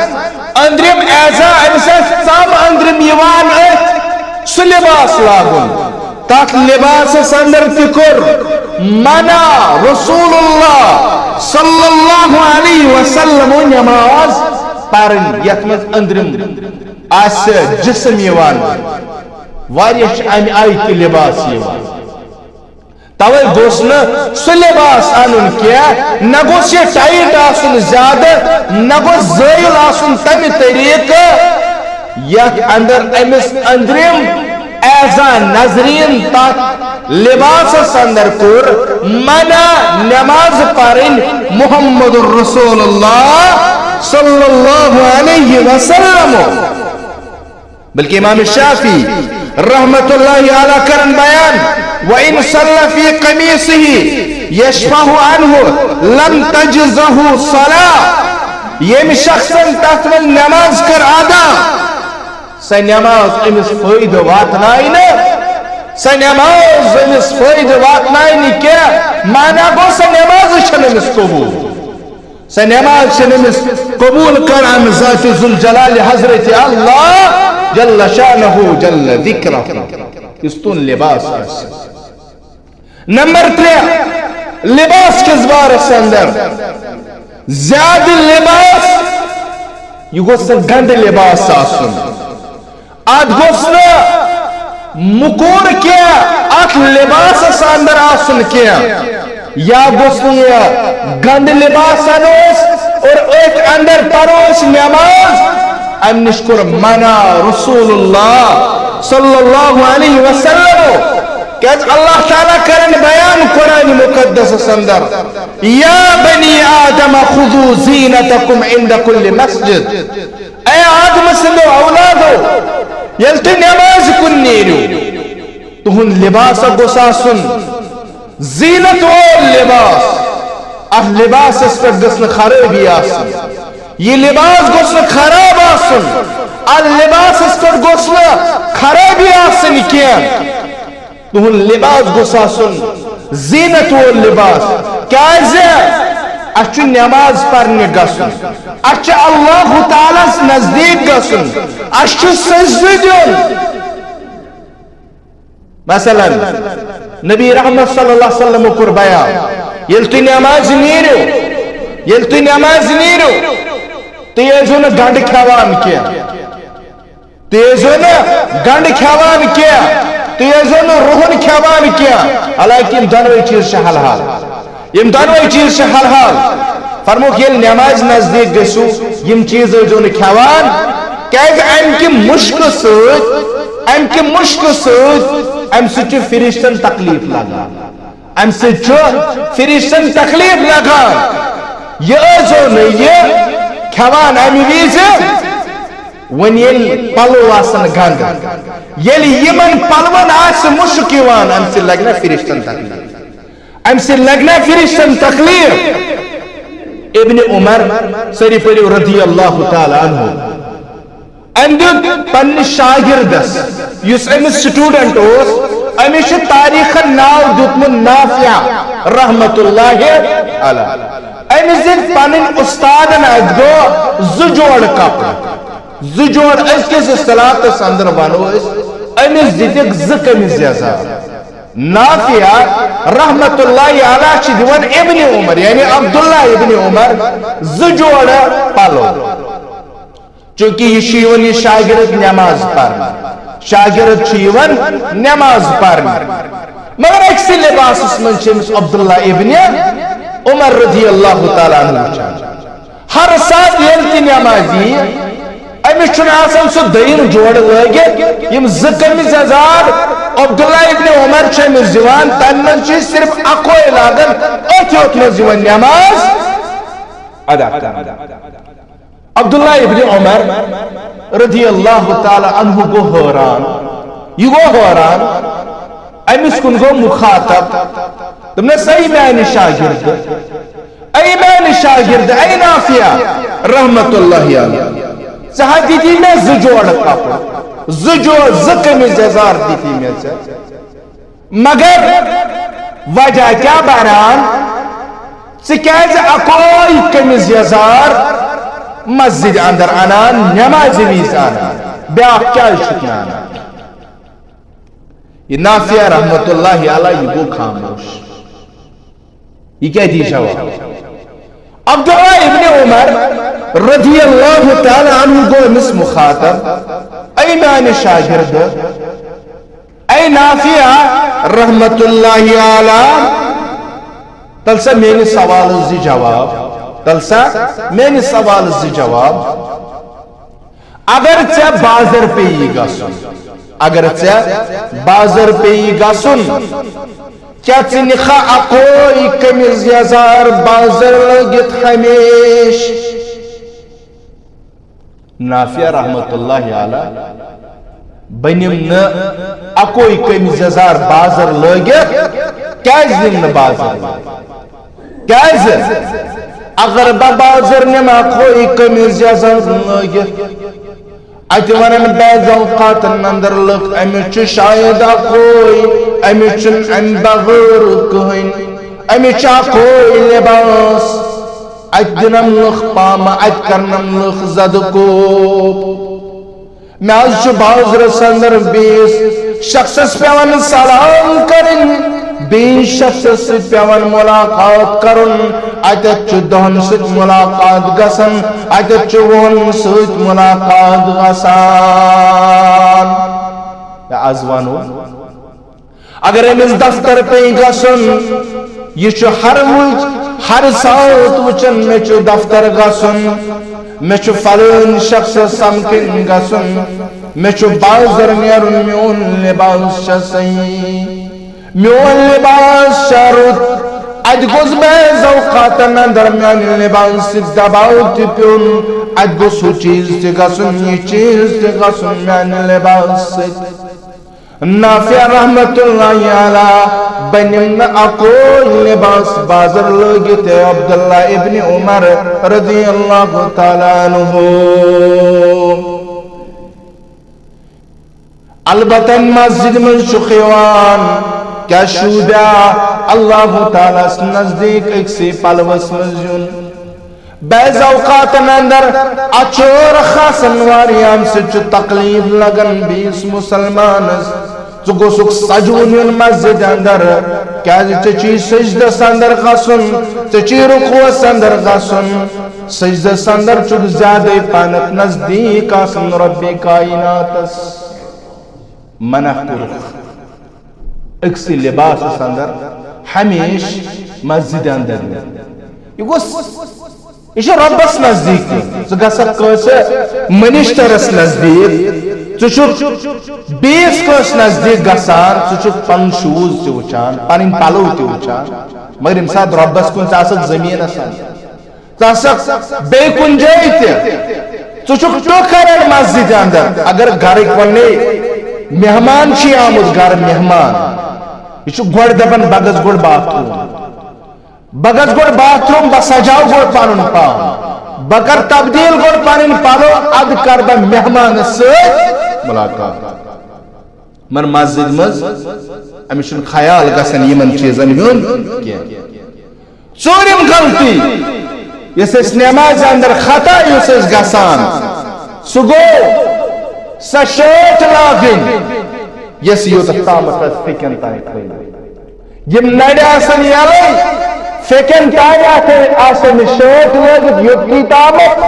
أنٛدرِم اعضا، أمِس آسہِ ژم أنٛدرِم یِوان أتھۍ، سُہ لباس لاگُن۔ تتھ لباسس اندر تہِ کوٚر منع رسول اللہ صلی اللہ علیہ وسلم نماز پرٕنۍ، یتھ منٛز أنٛدرِم آسہِ جسم یِوان، واریاہ چھِ امہِ آیہِ تہِ لباس یِوان۔ توے گوٚژھ نہٕ سُہ لباس انُن کینٛہہ، نہ گوٚژھ یہِ ٹایٹ آسُن زیادٕ، نہ گوٚژھ زٲیِل آسُن تمہِ طریقہٕ یتھ اندر أمِس أنٛدرِم اعضا نظرین تتھ لباسس اندر کوٚر منع نماز پرٕنۍ محمد رسول اللہ صلی اللہ علیہ وسلم۔ بلکہ امام شافعی رحمت اللہ علیہ کرن بیان، وَإِن صَلَّ فِي قَمِيصِهِ يَشْفَهُ عَنْهُ لَمْ تَجِزْ لَهُ صَلَاةٌ۔ ییٚمہِ شخصن تتھ منٛز نماز کٔر ادا، سۄ نماز أمِس فٲیدٕ واتنایہِ نہٕ، سۄ نماز أمِس فٲیدٕ واتنایہِ نہٕ کینٛہہ۔ معنی گوٚو، سۄ نماز چھنہٕ أمِس قبول۔ سۄ نماز چھنہٕ أمِس قبول کران ذات ذوالجلال حضرت اللہ جل شانہ جل ذکرہ، یُس تُہُنٛد لباس آسہِ۔ نمبر ترٛےٚ، لباس کِس بارس اندر زیادٕ لباس، یہِ گوٚژھ نہٕ گنٛدٕ لباس آسُن۔ اتھ گوٚژھ نہٕ مُکوٗر کینٛہہ، اتھ لباسس اندر آسُن کینٛہہ۔ یا گوٚژھ نہٕ یہِ گنٛدٕ لباس انوس اور أتھۍ اندر پروس نماز۔ امہِ نِش کوٚر منع رسول اللہ صلی اللہ علیہ وسلم۔ کیازِ اللہ تعالیٰ کرن بیان قرآن مقدسس اندر، یا بنی آدم خذوا زینتکم عند کل مسجد۔ اے آدم سٕنٛدیو اولادو، ییٚلہِ تُہۍ نمازِ کُن نیٖرِو، تُہُنٛد لباس گوٚژھ آسُن زیٖنت وول لباس۔ اتھ لباسس پٮ۪ٹھ گٔژھ نہٕ خرٲبی آسٕنۍ، یہِ لباس گوٚژھ نہٕ خراب آسُن، اتھ لباسس پٮ۪ٹھ گوٚژھ نہٕ خرٲبی آسٕنۍ کینٛہہ۔ تُہُنٛد لباس گوٚژھ آسُن زیٖنت وول لباس۔ کیازِ؟ اسہِ چھُ نماز پرنہِ گژھُن، اسہِ چھُ اللہ تعالیٰ ہس نزدیٖک گژھُن، اسہِ چھُ سجدٕ دیُن۔ مثلاً، نبی رحمت صلی اللہ علیہ وسلم کوٚر بیان، ییٚلہِ تُہۍ نمازِ نیٖرِو، ییٚلہِ تُہۍ نمازِ نیٖرِو، تُہۍ ٲسۍزیو نہٕ گنٛڈٕ کھٮ۪وان کینٛہہ۔ تُہۍ ٲسۍزیو نہٕ گنٛڈٕ کھٮ۪وان کینٛہہ۔ تُہۍ ٲسۍزیو نہٕ رُہُن کھٮ۪وان کینٛہہ، حالانکہِ یِم دۄنوَے چیٖز چھِ حلحال۔ یِم دۄنوَے چیٖز چھِ حلحال۔ فرمووُکھ، ییٚلہِ نٮ۪مازِ نزدیٖک گٔژھِو، یِم چیٖز ٲسۍزیو نہٕ کھٮ۪وان، کیٛازِ اَمہِ کہِ مُشکہٕ سۭتۍ، اَمہِ کہِ مُشکہٕ سۭتۍ، اَمہِ سۭتۍ چھُ فرشتن تکلیٖف لگان۔ اَمہِ سۭتۍ چھُ فرشتن تکلیٖف لگان۔ یہِ ٲسۍزیو نہٕ یہِ کھٮ۪وان اَمہِ وِزِ، وۄنۍ ییٚلہِ پلو آسن گنٛدٕ، ییٚلہِ یِمن پلون آسہِ مُشُک یِوان، اَمہِ سۭتۍ لگہِ نا فرشتن تکلیٖف؟ اَمہِ سۭتۍ لگہِ نا فرشتن تکلیٖف؟ ابن عمر، سٲری پٔرِو، رضی اللہ تعالیٰ عنہ، أمۍ دیُت پننِس شاگردس، یُس أمِس student اوس، أمِس چھُ تاریخن ناو دیُتمُت نافع رحمت اللہ علیہ۔ أمِس دِتۍ پنٕنۍ اُستادن اَتہِ گوٚو زٕ جوڑ کپڑٕ۔ زٕ جوڑ أزکِس اصطلاحس اندر ونو أسۍ، أمِس دِتِکھ زٕ قمیٖض یزار۔ نافع رحمت اللہ علیہ چھِ دِوان ابن عمر، یعنی عبداللہ ابن عمر، زٕ جوڑ پلو۔ چونکہ یہِ چھُ یِوان یہِ شاگرد نماز پرنہِ، شاگرد چھُ یِوان نماز پرنہِ، مگر أکسٕے لباسس منٛز چھِ أمِس عبداللہ ابن عمر رضی اللہ تعالیٰ عنہ وٕچھان۔ ہر ساتہٕ ییٚلہِ تہِ نٮ۪ماز ییہِ، أمِس چھُنہٕ آسان سُہ دوٚیِم جوڑٕ لٲگِتھ۔ یِم زٕ قمیٖض یزار عبداللہ ابن عمر چھِ أمِس دِوان، تَمہِ منٛز چھِ صرف اَکوے لاگان، أتھۍ یوت منٛز یِوان نٮ۪ماز ادا کرنہٕ۔ عبداللہ ابن عمر رضی اللہ تعالیٰ عنہ گوٚو حٲران، یہِ گوٚو حٲران، أمِس کُن گوٚو مُخاطب، دوٚپنَس، اے میانہِ شاگرد، اے میانہِ شاگرد، اے نافع رحمت اللہ علیہ، ژےٚ ہا دِتی مےٚ زٕ جوڑٕ کپڑٕ، زٕ جوڑ، زٕ قمیٖض یزار دِتی مےٚ ژےٚ، مگر وجہ کیٛاہ بنان؟ ژٕ کیٛازِ اکوے قمیٖض یزار مسجد اندر انان، نمازِ وِزِ انان، بیٛاکھ کیٛازِ چھُکھ نہٕ انان؟ یہِ نافع رحمت اللہ علیہ، یہِ گوٚو خاموش۔ یہِ کیٛاہ دی جواب؟ عبداللہ ابن عمر رضی اللہ تعالیٰ عنہ گوٚو أمِس مُخاطب، اے میانہِ شاگرد، اے نافع رحمت اللہ علیہ، تل سا میٲنِس سوالس دِ جواب، تل سا میٲنِس سوالس دِ جواب۔ اگر ژےٚ بازر پیٚیی گژھُن، اگر ژےٚ بازر پیٚیی گژھُن، کیٛاہ ژٕ نِکھا اکوے قمیٖض یزار بازر لٲگِتھ ہمیشہٕ؟ نافع رحمت اللہ علیہ، بہٕ نِمہٕ نہٕ اکوے قمیٖض یزار بازر لٲگِتھ۔ کیٛازِ نِمہٕ نہٕ بازر لٲگِتھ؟ کیٛازِ؟ اگر بہٕ بازر نِمہٕ اکوے قمیٖض یزار لٲگِتھ، اَتہِ وَنَن بعض اوقاتن اندر لُکھ، أمِس چھُ شاید اکوے، أمِس چھُنہٕ اَمہِ بغٲر کٕہٕنۍ، أمِس چھُ اکوے لباس۔ اَتہِ دِنَم لُکھ پامہٕ، اَتہِ کرنَم لُکھ زدٕ کوپ۔ مےٚ حظ چھُ بازرَس اندر بیٚیِس شخصس پٮ۪وان سلام کرٕنۍ، بیٚیِس شخصس سۭتۍ پٮ۪وان مُلاقات کرُن۔ اَتٮ۪تھ چھُ دَہَن سۭتۍ مُلاقات گژھان، اَتٮ۪تھ چھُ وُہَن سۭتۍ مُلاقات گژھان۔ یا از وَنو، اگر أمِس دفتر پیٚیہِ گژھُن، یہِ چھُ ہر وِزِ، ہر ساتہٕ وٕچھان، مےٚ چھُ دفتر گژھُن، مےٚ چھُ فلٲنۍ شخصس سمکھٕنۍ گژھُن، مےٚ چھُ بازر نیرُن، میون لباس چھا صحیح، میون لباس چھا رُت؟ اَتہِ گوٚژھ بعض اوقاتن اندر میانہِ لباسہٕ سۭتۍ دباو تہِ پیوٚن، اَتہِ گوٚژھ ہُہ چیٖز تہِ گژھُن، یہِ چیٖز تہِ گژھُن میانہِ لباسہٕ سۭتۍ۔ نافع رحمت اللہ علیہ، بہٕ نِمہٕ نہٕ اکوے لباس بازر لٲگِتھ، اے عبداللہ ابن عمر رضی اللہ تعالیٰ عنہ۔ البتہ مسجد منٛز چھُکھ یِوان، کیٛاہ شوٗبیا اللہ تعالیٰ ہس نزدیٖک أکسٕے پلوس منٛز یُن؟ بعض اوقاتن اندر اتھ چھُ ٲرکھ آسان واریاہ، امہِ سۭتۍ چھُ تکلیف لگان بیٚیِس مسلمانس۔ ژٕ گوٚژھُکھ سجوُن یُن مسجد اندر، کیازِ ژےٚ چھُے سجدس اندر گژھُن، ژےٚ چھُے رکوعس اندر گژھُن۔ سجدس اندر چھُکھ زیادے پہنتھ نزدیٖک آسان رب کائناتس۔ منع کوٚرُکھ۔ أکسٕے لباسس اندر ہمیشہٕ مسجدِ اندر یُن۔ یہِ گوٚژھ، یہِ چھُ رۄبس نزدیٖک یُن۔ ژٕ گژھکھ کٲنٛسہِ منسٹرس نزدیٖک، ژٕ چھُکھ بیٚیِس کٲنٛسہِ نزدیٖک گژھان، ژٕ چھُکھ پنُن شوٗز تہِ وٕچھان، پنٕنۍ پلو تہِ وٕچھان، مگر ییٚمہِ ساتہٕ رۄبس کُن ژٕ آسکھ زٔمیٖنس اندر، ژٕ آسکھ بیٚیہِ کُنہِ جایہِ تہِ، ژٕ چھُکھ ٹوٚکھ کران مسجدِ اندر۔ اگر گرٕکۍ ونے مہمان چھُے آمُت گرٕ، مہمان، یہِ چھُ گۄڈٕ دپان، بہٕ گژھٕ گۄڈٕ باتھ روٗم، بہٕ گژھٕ گۄڈٕ باتھ روٗم، بہٕ سجاو گۄڈٕ پنُن پان، بہٕ کرٕ تبدیٖل گۄڈٕ پنٕنۍ پلو، ادٕ کرٕ بہٕ مہمانس سۭتۍ ملاقات۔ مگر مسجد منٛز أمِس چھُنہٕ خیال گژھان یِمن چیٖزن ہُنٛد کینٛہہ۔ ژوٗرِم غلطی، یۄس اَسہِ نمازِ اندر خطا یُس اَسہِ گژھان، سُہ گوٚو سۄ شٲٹۍ لاگٕنۍ، یۄس یوٚتَتھ تامَتھ اَسہِ فِکٮ۪ن تام تھٲیمٕتۍ۔ یِم نرِ آسن یَلَے، فِکٮ۪ن تام اَتھے آسن یہِ شٲٹۍ لٲگِتھ یوٚتنی تامَتھ۔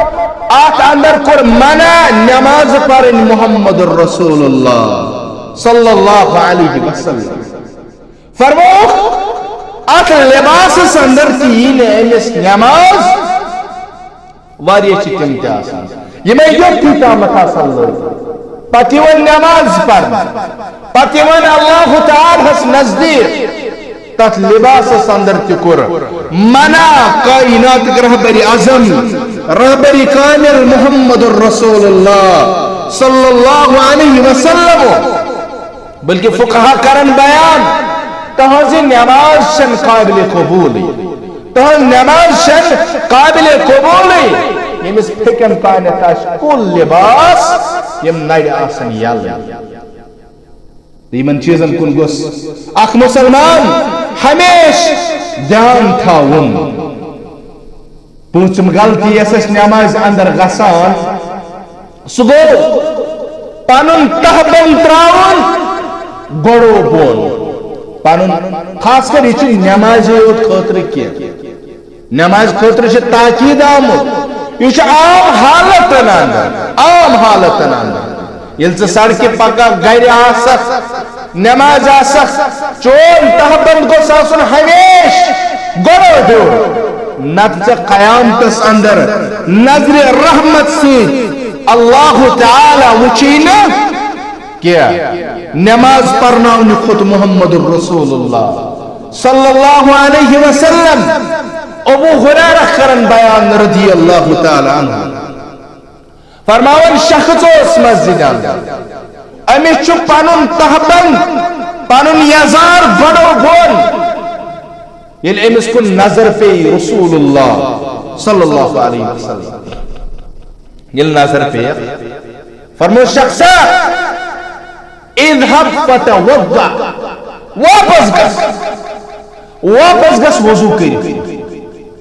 اَتھ اندر کوٚر منع نماز پرٕنۍ محمد رسول اللہ صلی اللہ علیہ وسلم۔ فرمووُکھ، اتھ لباسس اندر تہِ یی نہٕ أمِس نماز۔ واریاہ چھِ تِم تہِ آسان، یِمے یوٚتھٕے تامتھ آسان لٲگِتھ۔ پتہٕ یِوان نماز پرنہٕ، پتہٕ یِوان اللہ تعالیٰ ہس نزدیٖک۔ تتھ لباسس اندر تہِ کوٚر منع کائناتٕکۍ رہبر اعظم، رہبر کامل محمد رسول اللہ صلی اللہ علیہ وسلم۔ بلکہ فقہا کرن بیان، تہنٛز نماز چھن قابل قبول، تہنٛز نماز چھن قابل قبول۔ ییٚمِس پھیکن تانٮ۪تھ آسہِ کُل لباس، یِم نرِ آسن یلہٕ۔ تہٕ یِمن چیٖزن کُن گوٚژھ اکھ مُسلمان ہمیشہِ دیان تھاوُن۔ پوٗنٛژِم غلطی یۄس اَسہِ نمازِ اندر گژھان، سُہ گوٚو پنُن تہبند تراوُن گۄڈو بۄن۔ پنُن، خاص کر یہِ چھُ نمازِ یوت خٲطرٕ کینٛہہ، نمازِ خٲطرٕ چھِ تاکید آمُت۔ یہِ چھُ عام حالتن اندر، عام حالتن اندر۔ ییٚلہِ ژٕ سڑکہِ پککھ، گرِ آسکھ، نمازِ آسکھ، چون تہبند گوٚژھ آسُن ہمیشہِ گۄڈو ہیوٚر، نتہٕ ژےٚ قیامتس اندر نظرِ رحمت سۭتۍ اللہ تعالیٰ وٕچھی نہٕ کینٛہہ۔ نماز پرناونہٕ کھوٚت محمد رسول اللہ صلی اللہ علیہ وسلم۔ ابو ہریرہ کرن بیان رضی اللہ تعالیٰ عنہ۔ فرماوان شخص اوس مسجد اندر، أمِس چھُ پنُن تہبند، پنُن یزار گۄڈو بۄن۔ ییٚلہِ أمِس کُن نظر پیٚیہِ رسول اللہ صلی اللہ علیہ وسلم، ییٚلہِ نظر پیٚیہِ، فرموو شخصا، اذهب فتوضا، واپس گژھ، واپس گژھ وضو کٔرِتھ،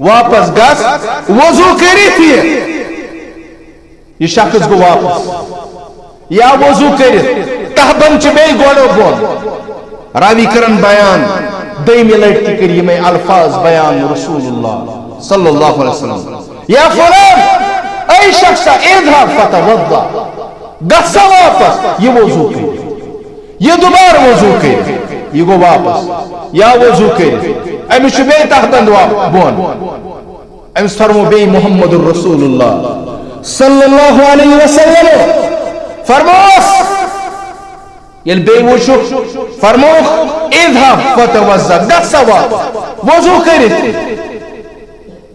واپس گژھ وضو کٔرِتھ یہِ۔ یہِ شخص گوٚو واپس یا وضو کٔرِتھ، تہبند چھِ بیٚیہِ گۄڈٕ بۄن۔ راوی کرن بیان، دوٚیمہِ لٹہِ تہِ کٔرۍ یِمے الفاظ بیان رسول اللہ صلی اللہ علیہ وسلم، یا فلان، اے شخصا، اذهب فتوضا، گژھ سا واپس، یہِ وضو کٔرِتھ، یہِ دُبارٕ وضو کٔرِتھ، یہِ گوٚو واپس یا وضو کٔرِتھ، أمِس چھُ بیٚیہِ تہبند وا-، بۄن۔ أمِس فرمو بیٚیہِ محمد رسول اللہ صلی اللہ علیہ وسلم فرموس، ییٚلہِ بیٚیہِ وٕچھُکھ، فرمووُکھ، اذهب فتوضا، گژھ سا واپس وضو کٔرِتھ۔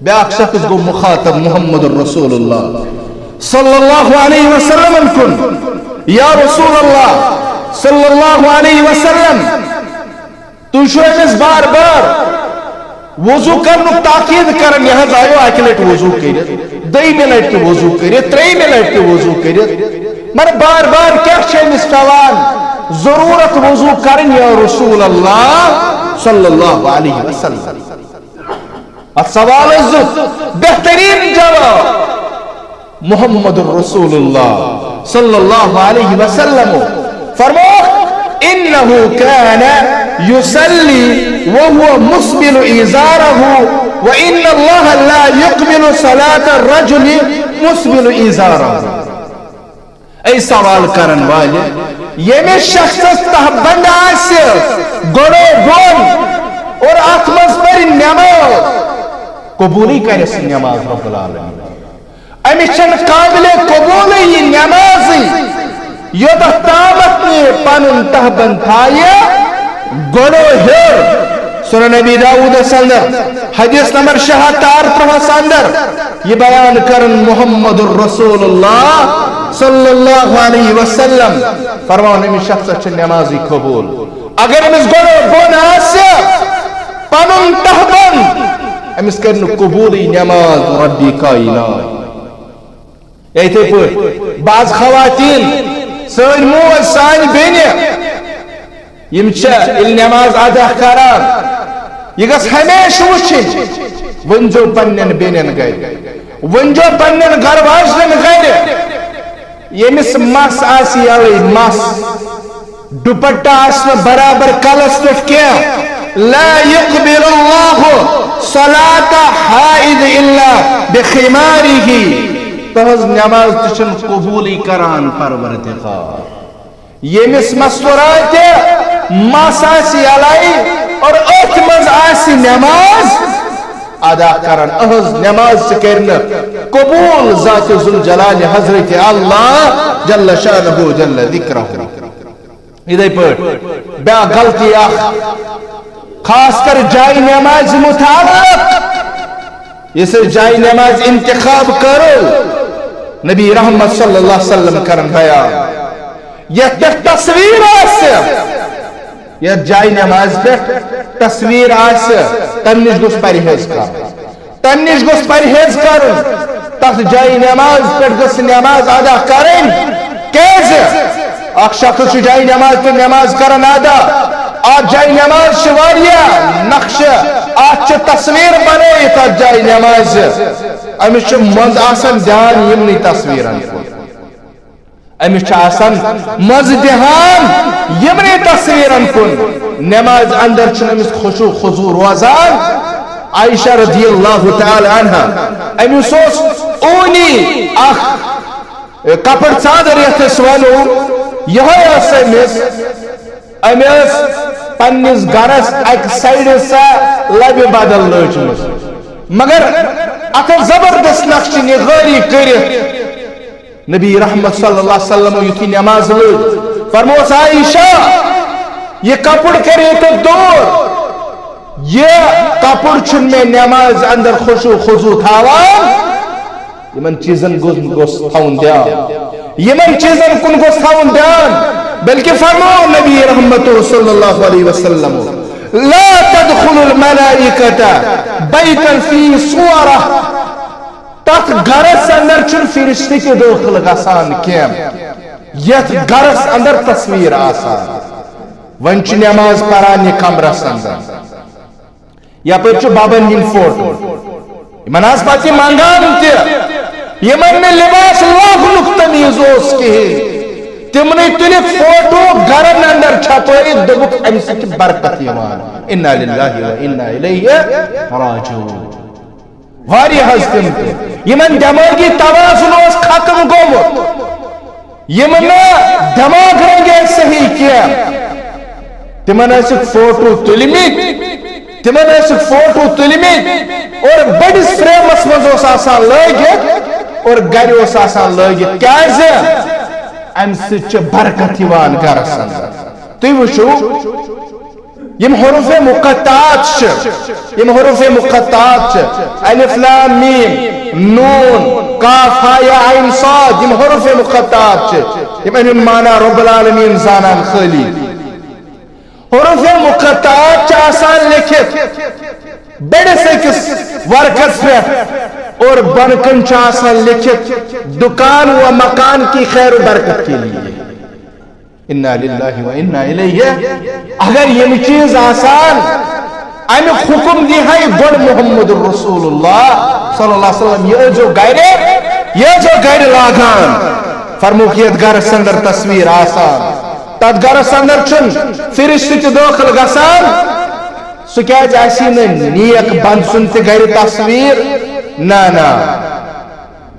بیٛاکھ شخص گوٚو مخاطب محمد رسول اللہ صلی اللہ علیہ وسلم کُن، یا رسول اللہ صلی اللہ علیہ وسلم، تُہۍ چھِو أمِس بار بار وضو کرنُک تاکید کران، یہِ حظ آیو اکہِ لٹہِ وضو کٔرِتھ، دوٚیمہِ لٹہِ تہِ وضو کٔرِتھ، ترٛیٚیمہِ لٹہِ تہِ وضو کٔرِتھ، مگر بار بار کیٛاہ چھِ أمِس پٮ۪وان ضروٗرت وضو کرٕنۍ یا رسول اللہ صلی اللہ علیہ وسلم؟ اتھ سوالس دیُت بہترین جواب محمد رسول اللہ صلی اللہ علیہ وسلم۔ فرمووُکھ، انه كان يصلي وهو مسبل ازاره، وان الله لا يقبل صلاة الرجل مسبل ازاره۔ اے سوال کرن والہِ، ییٚمِس شخصس تہبند آسہِ گۄڈو بۄن اور اتھ منٛز پرِ نٮ۪ماز، قبوٗلٕے کرٮ۪س نٮ۪ماز رب العالمین۔ أمِس چھنہٕ قابل قبوٗلٕے یہِ نٮ۪مازٕے، یوٚتتھ تامتھ نہٕ یہِ پنُن تہبند تھایہِ گۄڈو ہیوٚر۔ سنن ابی داؤدس اندر، حدیث نمبر شےٚ ہتھ تہٕ ارترٛہس اندر، یہِ بیان کرن محمد رسول اللہ صلی اللہ علیہ وسلم۔ فرماوان، أمِس شخصس چھِ نٮ۪مازٕے قبوٗل، اگر أمِس گۄڈٕ بۄن آسہِ پنُن تہبند، أمِس کرِ نہٕ قبوٗلٕے نٮ۪ماز ربِ کائنات۔ یا یِتھے پٲٹھۍ بعض خواتین، سٲنۍ موج، سانہِ بیٚنہِ، یِم چھےٚ ییٚلہِ نٮ۪ماز ادا کران، یہِ گژھِ ہمیشہِ وٕچھِنۍ، ؤنۍزیو پننٮ۪ن بیٚنٮ۪ن گرِ، ؤنۍزیو پننٮ۪ن گرٕ واجنٮ۪ن گرِ، ییٚمِس مَس آسہِ یَلَے، مَس، ڈُپٹہ آسہِ نہٕ برابر کلس پٮ۪ٹھ کینٛہہ، لا یقبل اللہ صلاة حائض الا بخمارہ، تہنٛز نٮ۪ماز تہِ چھُنہٕ قبوٗلٕے کران پروردگار۔ ییٚمِس مستوراتہِ مَس آسہِ یَلَے اور أتھۍ منٛز آسہِ نٮ۪ماز ادا کران، أہنٛز نٮ۪ماز تہِ کرِ نہٕ قبوٗل ذات ذوالجلال حضرت اللہ جل شانہ جل ذکرہ۔ یِتھے پٲٹھۍ بیٛاکھ غلطی اکھ، خاص کر جایہِ نٮ۪مازِ متعلق، یُس أسۍ جایہِ نٮ۪مازِ انتخاب کرو، نبی رحمت صلی اللہ علیہ وسلم کرن بیان، یتھ پٮ۪ٹھ تصویر آسہِ، یتھ جایہِ نٮ۪مازِ پٮ۪ٹھ تصویر آسہِ، تمہِ نِش گوٚژھ پرہیز کرُن۔ تمہِ نِش گوٚژھ پرہیز کرُن۔ تتھ جایہِ نٮ۪ماز پٮ۪ٹھ گٔژھ نٮ۪ماز ادا کرٕنۍ۔ کیازِ؟ اکھ شخص چھُ جایہِ نٮ۪ماز پٮ۪ٹھ نٮ۪ماز کران ادا۔ اتھ جایہِ نٮ۪ماز چھِ واریاہ نقشہٕ، اتھ چھِ تصویر بنٲیِتھ اتھ جایہِ نٮ۪مازِ۔ أمِس چھُ منٛز آسان دیان یِمنٕے تصویرن کُن۔ أمِس چھُ آسان منٛز دھیان یِمنٕے تصویرن کُن۔ نمازِ اندر چھُنہٕ أمِس خشوع خضوع روزان۔ عائشہ رضی اللہ تعالی عنہا، أمِس اوس اوٗنی اکھ کپڑ ژادر یتھ أسۍ ونو، یِہوٚے ٲس أمِس۔ أمۍ ٲس پننِس گرس اکہِ سایڈٕ سۄ لبہِ بدل لٲجمٕژ، مگر اتھ ٲس زبردست نقشہِ نگٲری کٔرِتھ۔ نبی رحمت صلی اللہ علیہ وسلم یُتھُے نماز لٔج، فرموس، عائشہ، یہِ کپُر کٔرِو تُہۍ دوٗر۔ یہِ کپُر چھُنہٕ مےٚ نماز اندر خشوع خضوع تھاوان۔ یِمن چیٖزن گوٚژھ، گوٚژھ تھاوُن دیان۔ یِمن چیٖزن کُن گوٚژھ تھاوُن دیان۔ بلکہِ فرموو نبی رحمت صلی اللہ علیہ وسلم، لا تدخل الملائکة بیتا فی صورہ۔ تتھ گرس اندر چھُنہٕ فرشتہٕ تہِ دٲخل گژھان کینٛہہ، یتھ گرس اندر تصویر آسان۔ وۄنۍ چھِ نماز پران یہِ کمرس اندر، یپٲرۍ چھُ ببن ہٕنٛدۍ فوٹو، یِمن آسہٕ پتہٕ یہِ منگان تہِ، یِمن نہٕ لباس لاگنُک تمیٖز اوس کِہیٖنۍ۔ تِمنٕے تُلِکھ فوٹو گرن اندر چھپٲیِتھ، دوٚپُکھ، امہِ سۭتۍ چھِ برکت یِوان۔ انا للہ و انا الیہ راجعون۔ واریاہ حظ تِم تہِ، یِمن دٮ۪مٲغی توازن اوس ختم گوٚمُت، یِم نہٕ دٮ۪ماغ رنگے صحیح کینٛہہ، تِمن ٲسِکھ فوٹو تُلمٕتۍ، تِمن ٲسِکھ فوٹو تُلمٕتۍ اور بٔڑِس فریمس منٛز اوس آسان لٲگِتھ اور گرِ اوس آسان لٲگِتھ۔ کیازِ؟ امہِ سۭتۍ چھِ برکت یِوان گرس اندر۔ تُہۍ وٕچھِو، یِم حروف مقطعات چھِ، یِم حروف مقطعات چھِ، الف لام میم، نون، کاف ہا یا عین صاد، یِم حروف مقطعات چھِ، یِمن ہُنٛد معنی رب العالمین زانان خٲلی۔ حروف مقطعات چھِ آسان لیکھِتھ بٔڑِس أکِس ورقس پٮ۪ٹھ اور بۄنہٕ کَنہِ چھُ آسان لیکھِتھ، دکان و مکان کی خیر و برکت کے لیے۔ انا للہ و انا الیہ۔ اگر یِم چیٖز آسان، امیُک حکم دی ہے گۄڈٕ محمد رسول اللہ صلی اللہ علیہ وسلم، یہِ ٲسۍزیو گرِ، یہِ ٲسۍزیو گرِ لاگان۔ فرمووُکھ، یتھ گرس اندر تصویر آسان، تتھ گرس اندر چھُنہٕ فرشتہٕ تہِ دٲخل گژھان۔ سُہ کیازِ آسی نہٕ نیک بند سُنٛد تہِ گرِ تصویر؟ نہ، نہ۔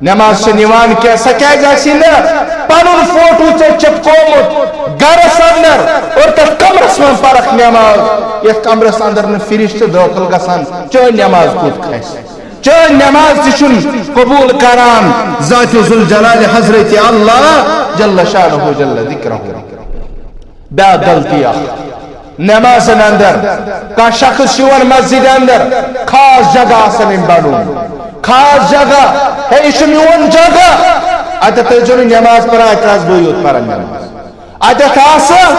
نماز چھِ نِوان کینٛہہ، سۄ کیٛازِ آسی نہٕ؟ پنُن فوٹو ژےٚ چپکومُت گرس اندر اور تتھ کمرس منٛز پرکھ نماز، یتھ کمرس اندر نہٕ فرشتہٕ دٲخل گژھان، چٲنۍ نماز کوٚت کھسہِ؟ چٲنۍ نماز تہِ چھُنہٕ قبول کران ذات ذوالجلال حضرت اللہ جل شانہ جل ذکرہ۔ بیاکھ غلطی اکھ۔ نمازن اندر کانٛہہ شخص چھُ یِوان مسجد اندر، خاص جگہ آسان أمۍ بنومُت، خاص جگہ، ہے، یہِ چھُ میون جگہ۔ اتٮ۪تھ ٲسۍزیو نہٕ نماز پران، اتٮ۪تھ آسہٕ بٕے یوت پران نماز۔ اتٮ۪تھ آسہٕ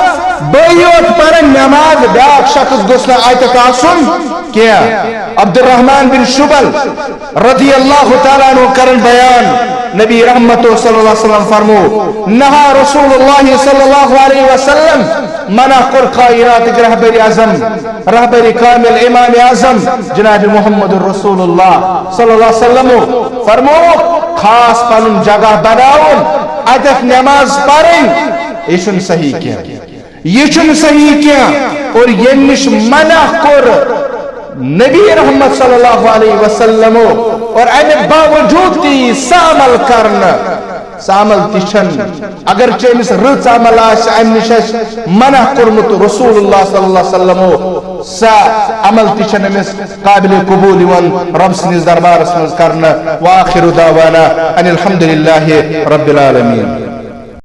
بٕے یوت پران نماز، بیاکھ شخص گوٚژھ نہٕ اتٮ۪تھ آسُن کینٛہہ۔ عبدالرحمن بن شبل رضی اللہ تعالیٰ عنہ کرن بیان، نبی رحمت صلی اللہ علیہ وسلم فرمو، نہا رسول اللہ صلی اللہ علیہ وسلم، منع کوٚر کائناتٕکۍ رہبر اعظم، رہبر کامل امام اعظم جناب محمد رسول اللہ صلی اللہ علیہ وسلم فرمو، خاص پنُن جگہ بناوُن، اتٮ۪تھ نماز پرٕنۍ، یہِ چھُنہٕ صحیح کینٛہہ۔ یہِ چھُنہٕ صحیح کینٛہہ۔ اور ییٚمہِ نِش منع کوٚر نبی رحمت صلی اللہ علیہ وسلم، اور امہِ باوجود تہِ یی سُہ عمل کرنہٕ، سُہ عمل تہِ چھَنہٕ، اگرچہِ أمِس رٕژ عمل آسہِ، امہِ نِش آسہِ منع کوٚرمُت رسول اللہ صلی اللہ علیہ وسلم، سُہ عمل تہِ چھَنہٕ أمِس قابل قبول یِوان رب سٕنٛدِس دربارس منٛز کرنہٕ۔ وآخر دعوانا ان الحمد للہ رب العالمین۔